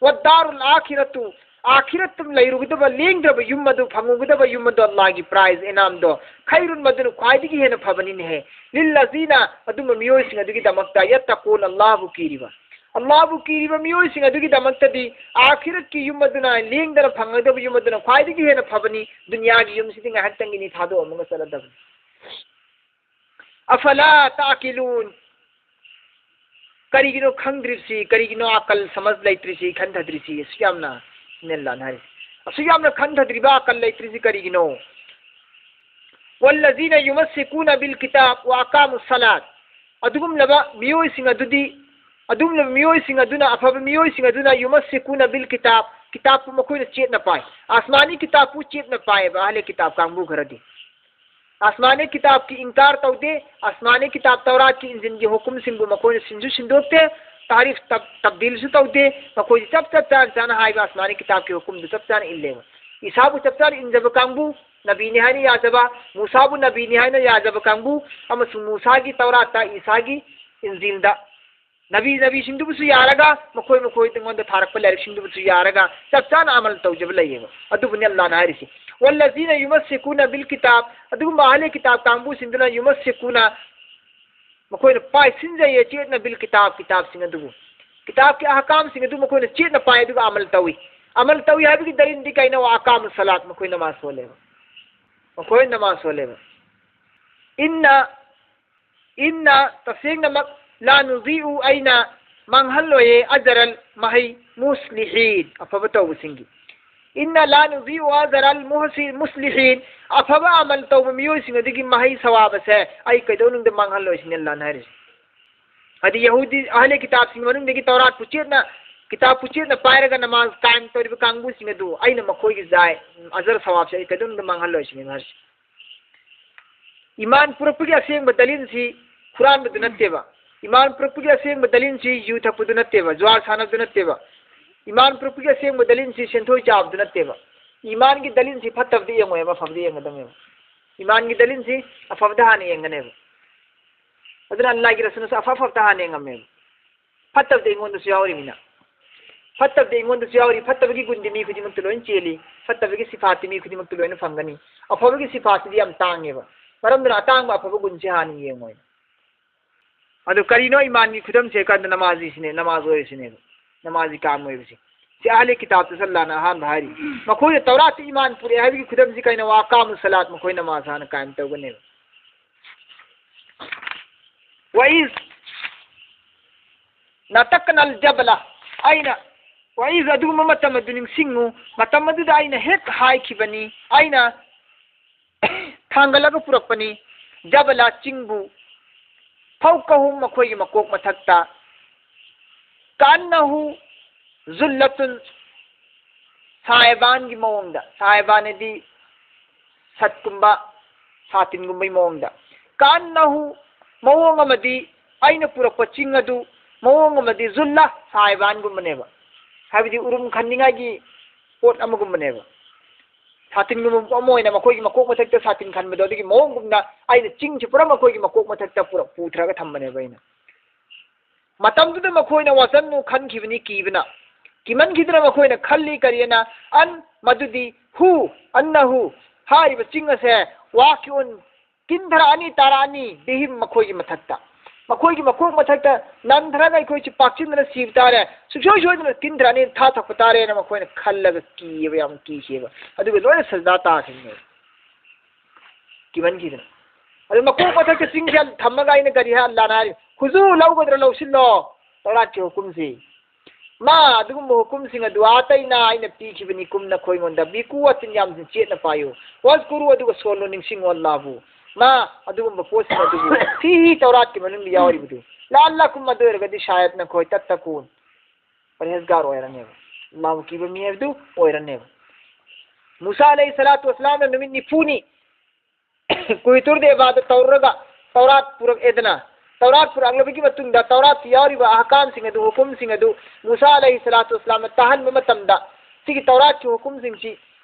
ꯋꯥꯗꯥꯔꯨꯜ ꯑꯥꯈꯤꯔꯥꯇꯨ, ꯑꯥꯈꯤꯔꯥꯠꯇ ꯂꯩꯔꯨꯒꯗꯕ, ꯂꯦꯡꯗ꯭ꯔꯕ ꯌꯨꯝ ꯑꯗꯨ, ꯐꯪꯉꯨꯒꯗꯕ ꯌꯨꯝ ꯑꯗꯨ, ꯑꯜꯂꯥꯍꯒꯤ prize, ꯏꯅꯥꯝꯗꯣ, ꯈꯩꯔꯨꯟ, ꯃꯗꯨꯅ ꯈ꯭ꯋꯥꯏꯗꯒꯤ ꯍꯦꯟꯅ ꯐꯕꯅꯤꯅꯦꯍꯦ꯫ ꯂꯤꯜꯂꯖꯤꯅ, ꯑꯗꯨꯝꯕ ꯃꯤꯑꯣꯏꯁꯤꯡ ꯑꯗꯨꯒꯤꯗꯃꯛꯇ, ꯌꯠꯇꯀꯨꯟ, ꯑꯜꯂꯥꯍꯕꯨ ꯀꯤꯔꯤꯕ, ꯑꯜꯂꯥꯍꯕꯨ ꯀꯤꯔꯤꯕ ꯃꯤꯑꯣꯏꯁꯤꯡ ꯑꯗꯨꯒꯤꯗꯃꯛꯇꯗꯤ ꯑꯥꯈꯤꯔꯥꯠꯀꯤ ꯌꯨꯝ ꯑꯗꯨꯅ, ꯂꯦꯡꯗꯅ ꯐꯪꯒꯗꯕ ꯌꯨꯝ ꯑꯗꯨꯅ ꯈ꯭ꯋꯥꯏꯗꯒꯤ ꯍꯦꯟꯅ ꯐꯕꯅꯤ꯫ ꯗꯨꯅꯤꯌꯥꯒꯤ ꯌꯨꯝꯁꯤꯗꯤ ꯉꯥꯏꯍꯥꯛꯇꯪꯒꯤꯅꯤ, ꯊꯥꯗꯣꯛꯑꯝꯃꯒ ꯆꯠꯂꯗꯕꯅꯤ꯫ ꯑꯐꯂꯥ ꯇꯥꯀꯤꯂꯨꯟ꯫ ꯀꯔꯤꯒꯤꯅꯣ ꯈꯪꯗ꯭ꯔꯤꯕꯁꯤ? ꯀꯔꯤꯒꯤꯅꯣ ꯑꯀꯜ ꯁꯃꯖ ꯂꯩꯇ꯭ꯔꯤꯁꯤ, ꯈꯟꯊꯗ꯭ꯔꯤꯁꯤ? ꯑꯁꯨꯛ ꯌꯥꯝꯅ, ꯁꯤꯅꯦ ꯑꯜꯂꯥꯍꯅ ꯍꯥꯏꯔꯤꯁꯤ꯫ ꯑꯁꯨꯛ ꯌꯥꯝꯅ ꯈꯟꯊꯗ꯭ꯔꯤꯕ, ꯑꯀꯜ ꯂꯩꯇ꯭ꯔꯤꯁꯤ ꯀꯔꯤꯒꯤꯅꯣ? ꯋꯜꯂꯖꯤꯅ ꯌꯨꯃꯁꯤꯀꯨꯅ ꯕꯤꯜ ꯀꯤꯇꯥꯕ ꯋ ꯑꯀꯥꯃꯨ ꯁꯂꯥꯠ꯫ ꯑꯗꯨꯒꯨꯝꯂꯕ ꯃꯤꯑꯣꯏꯁꯤꯡ ꯑꯗꯨꯗꯤ, ꯑꯗꯨꯒꯨꯝꯂꯕ ꯃꯤꯑꯣꯏꯁꯤꯡ ꯑꯗꯨꯅ, ꯑꯐꯕ ꯃꯤꯑꯣꯏꯁꯤꯡ ꯑꯗꯨꯅ ꯌꯨꯃꯁꯤꯀꯨꯅ ꯕꯤꯜ ꯀꯤꯇꯥꯕ, ꯀꯤꯇꯥꯕꯄꯨ ꯃꯈꯣꯏꯅ ꯆꯦꯠꯅ ꯄꯥꯏ꯫ ꯑꯁꯃꯥꯅꯤ ꯀꯤꯇꯥꯕꯄꯨ ꯆꯦꯠꯅ ꯄꯥꯏꯌꯦꯕ, ꯑꯍꯂꯦ ꯀꯤꯇꯥꯕ ꯀꯥꯡꯕꯨ ꯈꯔꯗꯤ꯫ ꯑꯁꯃꯥꯅꯤ ꯀꯤꯇꯥꯕꯀꯤ ꯏꯟꯀꯥꯔ ꯇꯧꯗꯦ, ꯑꯁꯃꯥꯅꯤ ꯀꯤꯇꯥꯕ ꯇꯧꯔꯥꯠꯀꯤ ꯏꯟꯖꯤꯜꯒꯤ ꯍꯨꯀꯨꯝꯁꯤꯡꯕꯨ ꯃꯈꯣꯏꯅ ꯁꯤꯟꯁꯨ ꯁꯤꯟꯗꯣꯛꯇꯦ, ꯇꯥꯔꯤꯐ ꯇꯕ-, ꯇꯕꯗꯤꯜꯁꯨ ꯇꯧꯗꯦ, ꯃꯈꯣꯏꯁꯤ ꯆꯞ ꯆꯞ ꯆꯥꯅ ꯆꯥꯅ ꯍꯥꯏꯕ ꯑꯁꯃꯥꯅꯤ ꯀꯤꯇꯥꯕꯀꯤ ꯍꯨꯀꯨꯝꯗꯨ ꯆꯞ ꯆꯥꯅ ꯏꯜꯂꯦꯕ꯫ ꯏꯁꯥꯕꯨ ꯆꯞ ꯆꯥꯅ ꯏꯟꯖꯕ ꯀꯥꯡꯕꯨ, ꯅꯕꯤꯅꯤ ꯍꯥꯏꯅ ꯌꯥꯖꯕ, ꯃꯨꯁꯥꯕꯨ ꯅꯕꯤꯅꯤ ꯍꯥꯏꯅ ꯌꯥꯖꯕ ꯀꯥꯡꯕꯨ, ꯑꯃꯁꯨꯡ ꯃꯨꯁꯥꯒꯤ ꯇꯧꯔꯥꯠꯇ, ꯏꯁꯥꯒꯤ ꯏꯟꯖꯤꯜꯗ, ꯅꯕꯤ, ꯅꯕꯤꯁꯤꯡꯗꯨꯕꯨꯁꯨ ꯌꯥꯔꯒ, ꯃꯈꯣꯏ ꯃꯈꯣꯏ ꯑꯩꯉꯣꯟꯗ ꯊꯥꯔꯛꯄ ꯂꯥꯏꯔꯤꯛꯁꯤꯡꯗꯨꯕꯨꯁꯨ ꯌꯥꯔꯒ, ꯆꯞ ꯆꯥꯅ ꯑꯃꯜ ꯇꯧꯖꯕ ꯂꯩꯌꯦꯕ꯫ ꯑꯗꯨꯕꯨꯅꯤ ꯑꯜꯂꯥꯍꯅ ꯍꯥꯏꯔꯤꯁꯤ, "ꯋꯜꯂꯖꯤꯅ ꯌꯨꯃꯁꯤꯀꯨꯅ ꯕꯤꯜ ꯀꯤꯇꯥꯕ", ꯑꯗꯨꯒꯨꯝꯕ ꯑꯍꯂꯦ ꯀꯤꯇꯥꯕ ꯀꯥꯡꯕꯨꯁꯤꯡꯗꯨꯅ, "ꯌꯨꯃꯁꯤꯀꯨꯅ", ꯃꯈꯣꯏꯅ ꯄꯥꯏꯁꯤꯟꯖꯩꯌꯦ ꯆꯦꯠꯅ, "ꯕꯤꯜ ꯀꯤꯇꯥꯕ", ꯀꯤꯇꯥꯕꯁꯤꯡ ꯑꯗꯨꯕꯨ, ꯀꯤꯇꯥꯕꯀꯤ ꯑꯍꯀꯥꯝꯁꯤꯡ ꯑꯗꯨ ꯃꯈꯣꯏꯅ ꯆꯦꯠꯅ ꯄꯥꯏ, ꯑꯗꯨꯒ ꯑꯃꯜ ꯇꯧꯏ꯫ ꯑꯃꯜ ꯇꯧꯏ ꯍꯥꯏꯕꯒꯤ ꯗꯂꯤꯜꯗꯤ ꯀꯩꯅꯣ? "ꯋ ꯑꯀꯥꯃꯨ ꯁꯂꯥꯠ", ꯃꯈꯣꯏ ꯅꯃꯥꯖ ꯁꯣꯜꯂꯦꯕ, ꯃꯈꯣꯏ ꯅꯃꯥꯖ ꯁꯣꯜꯂꯦꯕ꯫ ꯏꯟꯅ ꯏꯟꯅ, ꯇꯁꯦꯡꯅꯃꯛ, ꯂꯥ ꯅꯨꯗꯤꯎ, ꯑꯩꯅ ꯃꯥꯡꯍꯜꯂꯣꯏꯌꯦ, ꯑꯖꯔꯜ, ꯃꯍꯩ, ꯃꯨꯁꯂꯤꯍꯤꯟ, ꯑꯐꯕ ꯇꯧꯕꯁꯤꯡꯒꯤ꯫ ꯏꯟꯅ ꯂꯥ ꯅꯨꯗꯤꯎ ꯑꯖꯔꯜ ꯃꯨꯍꯁꯤ-, ꯃꯨꯁꯂꯤꯍꯤꯟ, ꯑꯐꯕ ꯑꯃꯜ ꯇꯧꯕ ꯃꯤꯑꯣꯏꯁꯤꯡ ꯑꯗꯨꯒꯤ ꯃꯍꯩ ꯁꯋꯥꯕꯁꯦ ꯑꯩ ꯀꯩꯗꯧꯅꯨꯡꯗ ꯃꯥꯡꯍꯜꯂꯣꯏ ꯁꯤꯅꯤ ꯑꯜꯂꯥꯍꯅ ꯍꯥꯏꯔꯤꯁꯦ꯫ ꯍꯥꯏꯗꯤ ꯌꯍꯨꯗꯤ, ꯑꯍꯂꯦ ꯀꯤꯇꯥꯕꯁꯤꯡꯒꯤ ꯃꯅꯨꯡꯗꯒꯤ ꯇꯧꯔꯥꯠꯄꯨ ꯆꯦꯠꯅ, ꯀꯤꯇꯥꯕꯄꯨ ꯆꯦꯠꯅ ꯄꯥꯏꯔꯒ ꯅꯃꯥꯖ ꯀꯥꯏꯝ ꯇꯧꯔꯤꯕ ꯀꯥꯡꯕꯨꯁꯤꯡ ꯑꯗꯨ ꯑꯩꯅ ꯃꯈꯣꯏꯒꯤ ꯖꯥꯏ, ꯑꯖꯔ ꯁꯋꯥꯕꯁꯦ ꯑꯩ ꯀꯩꯗꯧꯅꯨꯡꯗ ꯃꯥꯡꯍꯜꯂꯣꯏ ꯁꯤꯅꯤ ꯍꯥꯏꯔꯤꯁꯦ꯫ ꯏꯃꯥꯟ ꯄꯨꯔꯛꯄꯒꯤ ꯑꯁꯦꯡꯕ ꯗꯂꯤꯜꯁꯤ ꯍꯨꯔꯥꯟꯕꯗꯨ ꯅꯠꯇꯦꯕ꯫ ꯏꯃꯥꯟ ꯄꯨꯔꯛꯄꯒꯤ ꯑꯁꯦꯡꯕ ꯗꯂꯤꯜꯁꯤ ꯌꯨ ꯊꯛꯄꯗꯨ ꯅꯠꯇꯦꯕ, ꯖꯨꯋꯥꯔ ꯁꯥꯟꯅꯕꯗꯨ ꯅꯠꯇꯦꯕ꯫ ꯏꯃꯥꯟ ꯄꯨꯔꯛꯄꯒꯤ ꯑꯁꯦꯡꯕ ꯗꯂꯤꯜꯁꯤ ꯁꯦꯟꯊꯣꯏ ꯆꯥꯕꯗꯨ ꯅꯠꯇꯦꯕ꯫ ꯏꯃꯥꯟꯒꯤ ꯗꯂꯤꯜꯁꯤ ꯐꯠꯇꯕꯗ ꯌꯦꯡꯉꯣꯏꯕ, ꯑꯐꯕꯗ ꯌꯦꯡꯒꯗꯕꯅꯦꯕ꯫ ꯏꯃꯥꯟꯒꯤ ꯗꯂꯤꯜꯁꯤ ꯑꯐꯕꯗ ꯍꯥꯟꯅ ꯌꯦꯡꯒꯅꯦꯕ꯫ ꯑꯗꯨꯅ ꯑꯜꯂꯥꯍꯒꯤ ꯔꯁꯨꯜꯅꯁꯨ ꯑꯐ ꯑꯐꯕꯗ ꯍꯥꯟꯅ ꯌꯦꯡꯉꯝꯃꯦꯕ꯫ ꯐꯠꯇꯕꯗ ꯑꯩꯉꯣꯟꯗꯁꯨ ꯌꯥꯎꯔꯤꯃꯤꯅ꯫ ꯐꯠꯇꯕꯗꯤ ꯑꯩꯉꯣꯟꯗꯁꯨ ꯌꯥꯎꯔꯤ, ꯐꯠꯇꯕꯒꯤ ꯒꯨꯟꯗꯤ ꯃꯤ ꯈꯨꯗꯤꯡꯃꯛꯇ ꯂꯣꯏꯅ ꯆꯦꯜꯂꯤ, ꯐꯠꯇꯕꯒꯤ ꯁꯤꯐꯥꯠꯇꯤ ꯃꯤ ꯈꯨꯗꯤꯡꯃꯛꯇ ꯂꯣꯏꯅ ꯐꯪꯒꯅꯤ꯫ ꯑꯐꯕꯒꯤ ꯁꯤꯐꯥꯠꯁꯤꯗꯤ ꯌꯥꯝ ꯇꯥꯡꯉꯦꯕ꯫ ꯃꯔꯝꯗꯨꯅ ꯑꯇꯥꯡꯕ ꯑꯐꯕ ꯒꯨꯟꯁꯦ ꯍꯥꯟꯅ ꯌꯦꯡꯉꯣꯏ꯫ ꯑꯗꯨ ꯀꯔꯤꯅꯣ ꯏꯃꯥꯟꯒꯤ ꯈꯨꯗꯝꯁꯦ ꯍꯥꯏ ꯀꯥꯟꯗ ꯅꯃꯥꯖꯤꯁꯤꯅꯦ, ꯅꯃꯥꯖ ꯑꯣꯏꯔꯤꯁꯤꯅꯦꯕ, ꯅꯃꯥꯖꯤ ꯀꯥꯝ ꯑꯣꯏꯕꯁꯦ꯫ ꯁꯤ ꯑꯍꯂꯤ ꯀꯤꯇꯥꯕꯇꯁꯨ ꯑꯜꯂꯥꯅ ꯑꯍꯥꯟꯕ ꯍꯥꯏꯔꯤ꯫ ꯃꯈꯣꯏꯅ ꯇꯧꯔꯥꯠꯇ ꯏꯃꯥꯟ ꯄꯨꯔꯛꯑꯦ ꯍꯥꯏꯕꯒꯤ ꯈꯨꯗꯝꯁꯤ ꯀꯩꯅꯣ? ꯋꯥ ꯑꯀꯥꯃꯨ ꯁꯂꯥꯠ, ꯃꯈꯣꯏ ꯅꯃꯥꯖ ꯍꯥꯟꯅ ꯀꯥꯏꯝ ꯇꯧꯒꯅꯦꯕ꯫ ꯋꯥꯏꯁ ꯅꯇꯛꯀꯅꯜ ꯖꯕꯂ, ꯑꯩꯅ, ꯋꯥꯏꯁ ꯑꯗꯨꯒꯨꯝꯕ ꯃꯇꯝ ꯑꯗꯨ ꯅꯤꯡꯁꯤꯡꯉꯨ, ꯃꯇꯝ ꯑꯗꯨꯗ ꯑꯩꯅ ꯍꯦꯛ ꯍꯥꯏꯈꯤꯕꯅꯤ, ꯑꯩꯅ ꯊꯥꯡꯒꯠꯂꯒ ꯄꯨꯔꯛꯄꯅꯤ, ꯖꯕꯂ ꯆꯤꯡꯕꯨ, ꯐꯧꯀꯍꯨꯝ ꯃꯈꯣꯏꯒꯤ ꯃꯀꯣꯛ ꯃꯊꯛꯇ, ꯀꯥꯟꯅꯍꯨ ꯖꯨꯜꯂꯇꯨꯟ ꯁꯥꯍꯦꯕꯥꯟꯒꯤ ꯃꯑꯣꯡꯗ, ꯁꯥꯍꯦꯕꯥꯟ ꯍꯥꯏꯗꯤ ꯁꯠꯀꯨꯝꯕ, ꯁꯥꯇꯤꯟꯒꯨꯝꯕꯒꯤ ꯃꯑꯣꯡꯗ꯫ ꯀꯥꯟꯅꯍꯨ ꯃꯑꯣꯡ ꯑꯃꯗꯤ ꯑꯩꯅ ꯄꯨꯔꯛꯄ ꯆꯤꯡ ꯑꯗꯨ ꯃꯑꯣꯡ ꯑꯃꯗꯤ ꯖꯨꯜꯂ ꯁꯥꯍꯦꯕꯥꯟꯒꯨꯝꯕꯅꯦꯕ꯫ ꯍꯥꯏꯕꯗꯤ ꯎꯔꯨꯝ ꯈꯟꯅꯤꯡꯉꯥꯏꯒꯤ ꯄꯣꯠ ꯑꯃꯒꯨꯝꯕꯅꯦꯕ꯫ ꯁꯥꯇꯤꯟꯒꯨꯝꯕ ꯑꯃ ꯑꯣꯏꯅ ꯃꯈꯣꯏꯒꯤ ꯃꯀꯣꯛ ꯃꯊꯛꯇ ꯁꯥꯇꯤꯟ ꯈꯟꯕꯗꯣ ꯑꯗꯨꯒꯤ ꯃꯑꯣꯡꯒꯨꯝꯅ ꯑꯩꯅ ꯆꯤꯡꯁꯤ ꯄꯨꯔꯥ ꯃꯈꯣꯏꯒꯤ ꯃꯀꯣꯛ ꯃꯊꯛꯇ ꯄꯨꯔꯛ-, ꯄꯨꯊꯔꯒ ꯊꯝꯕꯅꯦꯕ ꯑꯩꯅ꯫ ꯃꯇꯝꯗꯨꯗ ꯃꯈꯣꯏꯅ ꯋꯥꯆꯟꯅꯨ ꯈꯟꯈꯤꯕꯅꯤ ꯀꯤꯕꯅ꯫ ꯀꯤꯃꯟꯈꯤꯗꯅ ꯃꯈꯣꯏꯅ ꯈꯜꯂꯤ ꯀꯔꯤꯑꯅ? ꯑꯟ ꯃꯗꯨꯗꯤ ꯍꯨ, ꯑꯟꯅꯍꯨ ꯍꯥꯏꯔꯤꯕ ꯆꯤꯡ ꯑꯁꯦ ꯋꯥꯀꯤꯎꯟ ꯀꯤꯟꯊꯔꯛꯑꯅꯤ, ꯇꯥꯔꯛꯑꯅꯤ, ꯕꯤꯍꯤꯝ ꯃꯈꯣꯏꯒꯤ ꯃꯊꯛꯇ꯫ ꯃꯈꯣꯏꯒꯤ ꯃꯀꯣꯛ ꯃꯊꯛꯇ ꯅꯟꯊꯔꯒ ꯑꯩꯈꯣꯏꯁꯤ ꯄꯥꯛꯆꯤꯟꯗꯅ ꯁꯤꯕ ꯇꯥꯔꯦ, ꯁꯨꯡꯁꯣꯏ ꯁꯣꯏꯗꯅ ꯀꯤꯟꯊꯔꯛꯑꯅꯤ, ꯊꯥ ꯊꯛꯄ ꯇꯥꯔꯦꯅ ꯃꯈꯣꯏꯅ ꯈꯜꯂꯒ ꯀꯤꯌꯦꯕ, ꯌꯥꯝ ꯀꯤꯈꯤꯑꯕ꯫ ꯑꯗꯨꯒ ꯂꯣꯏꯅ ꯁꯖꯗꯥ ꯇꯥꯈꯤꯕꯅꯦꯕ꯫ ꯀꯤꯃꯟꯈꯤꯗꯅ꯫ ꯑꯗꯨ ꯃꯀꯣꯛ ꯃꯊꯛꯇ ꯆꯤꯡꯁꯦ ꯊꯝꯃꯒ ꯑꯩꯅ ꯀꯔꯤ ꯍꯥꯏ, ꯑꯜꯂꯥꯅ ꯍꯥꯏꯔꯤ? ꯈꯨꯖꯨ ꯂꯧꯒꯗ꯭ꯔꯥ ꯂꯧꯁꯤꯜꯂꯣ, ꯇꯧꯔꯥꯠꯀꯤ ꯍꯨꯀꯨꯝꯁꯤ꯫ ꯃꯥ ꯑꯗꯨꯒꯨꯝꯕ ꯍꯨꯀꯨꯝꯁꯤꯡ ꯑꯗꯨ ꯑꯇꯩꯅ ꯑꯩꯅ ꯄꯤꯈꯤꯕꯅꯤ ꯀꯨꯝꯅ ꯑꯩꯈꯣꯏꯉꯣꯟꯗ꯫ ꯕꯤꯀꯨ ꯋꯥꯆꯤꯟ ꯌꯥꯝ ꯆꯦꯠꯅ ꯄꯥꯏꯌꯨ꯫ ꯋꯥꯖꯀꯨꯔꯨ ꯑꯗꯨꯒ ꯁꯣꯜꯂꯨ, ꯅꯤꯡꯁꯤꯡꯉꯨ ꯑꯜꯂꯥꯕꯨ꯫ ꯃꯥ ꯑꯗꯨꯒꯨꯝꯕ ꯄꯣꯠꯁꯤꯡ ꯑꯗꯨꯕꯨ ꯐꯤꯍꯤ ꯇꯧꯔꯥꯠꯀꯤ ꯃꯅꯨꯡꯗ ꯌꯥꯎꯔꯤꯕꯗꯨ꯫ ꯂꯥꯜꯂꯀꯨꯝ ꯑꯗꯨ ꯑꯣꯏꯔꯒꯗꯤ ꯁꯥꯌꯠ ꯅꯈꯣꯏ ꯇꯠꯇꯀꯨꯟ꯫ ꯄꯔꯍꯦꯖꯒꯥꯔ ꯑꯣꯏꯔꯅꯦꯕ꯫ ꯑꯜꯂꯥꯕꯨ ꯀꯤꯕ ꯃꯤ ꯍꯥꯏꯕꯗꯨ ꯑꯣꯏꯔꯅꯦꯕ꯫ ꯃꯨꯁꯥ ꯑꯂꯩꯍꯤ ꯁꯂꯥꯇꯨ ꯋꯁꯂꯥꯝꯅ ꯅꯨꯃꯤꯠ ꯅꯤꯐꯨꯅꯤ ꯀꯨꯏꯇꯨꯔ ꯗꯦꯕꯥꯗ ꯇꯧꯔꯒ ꯇꯧꯔꯥꯠ ꯄꯨꯔꯛꯑꯦꯗꯅ, ꯇꯧꯔꯥꯠ ꯄꯨꯔꯛꯂꯕꯒꯤ ꯃꯇꯨꯡꯗ ꯇꯧꯔꯥꯠꯇ ꯌꯥꯎꯔꯤꯕ ꯑꯍꯀꯥꯝꯁꯤꯡ ꯑꯗꯨ, ꯍꯨꯀꯨꯝꯁꯤꯡ ꯑꯗꯨ ꯃꯨꯁꯥ ꯑꯂꯩꯍꯤ ꯁꯂꯥꯇꯨ ꯋꯁꯂꯥꯝꯅ ꯇꯥꯍꯟꯕ ꯃꯇꯝꯗ, ꯁꯤꯒꯤ ꯇꯧꯔꯥꯠꯀꯤ ꯍꯨꯀꯨꯝꯁꯤꯡꯁꯤ,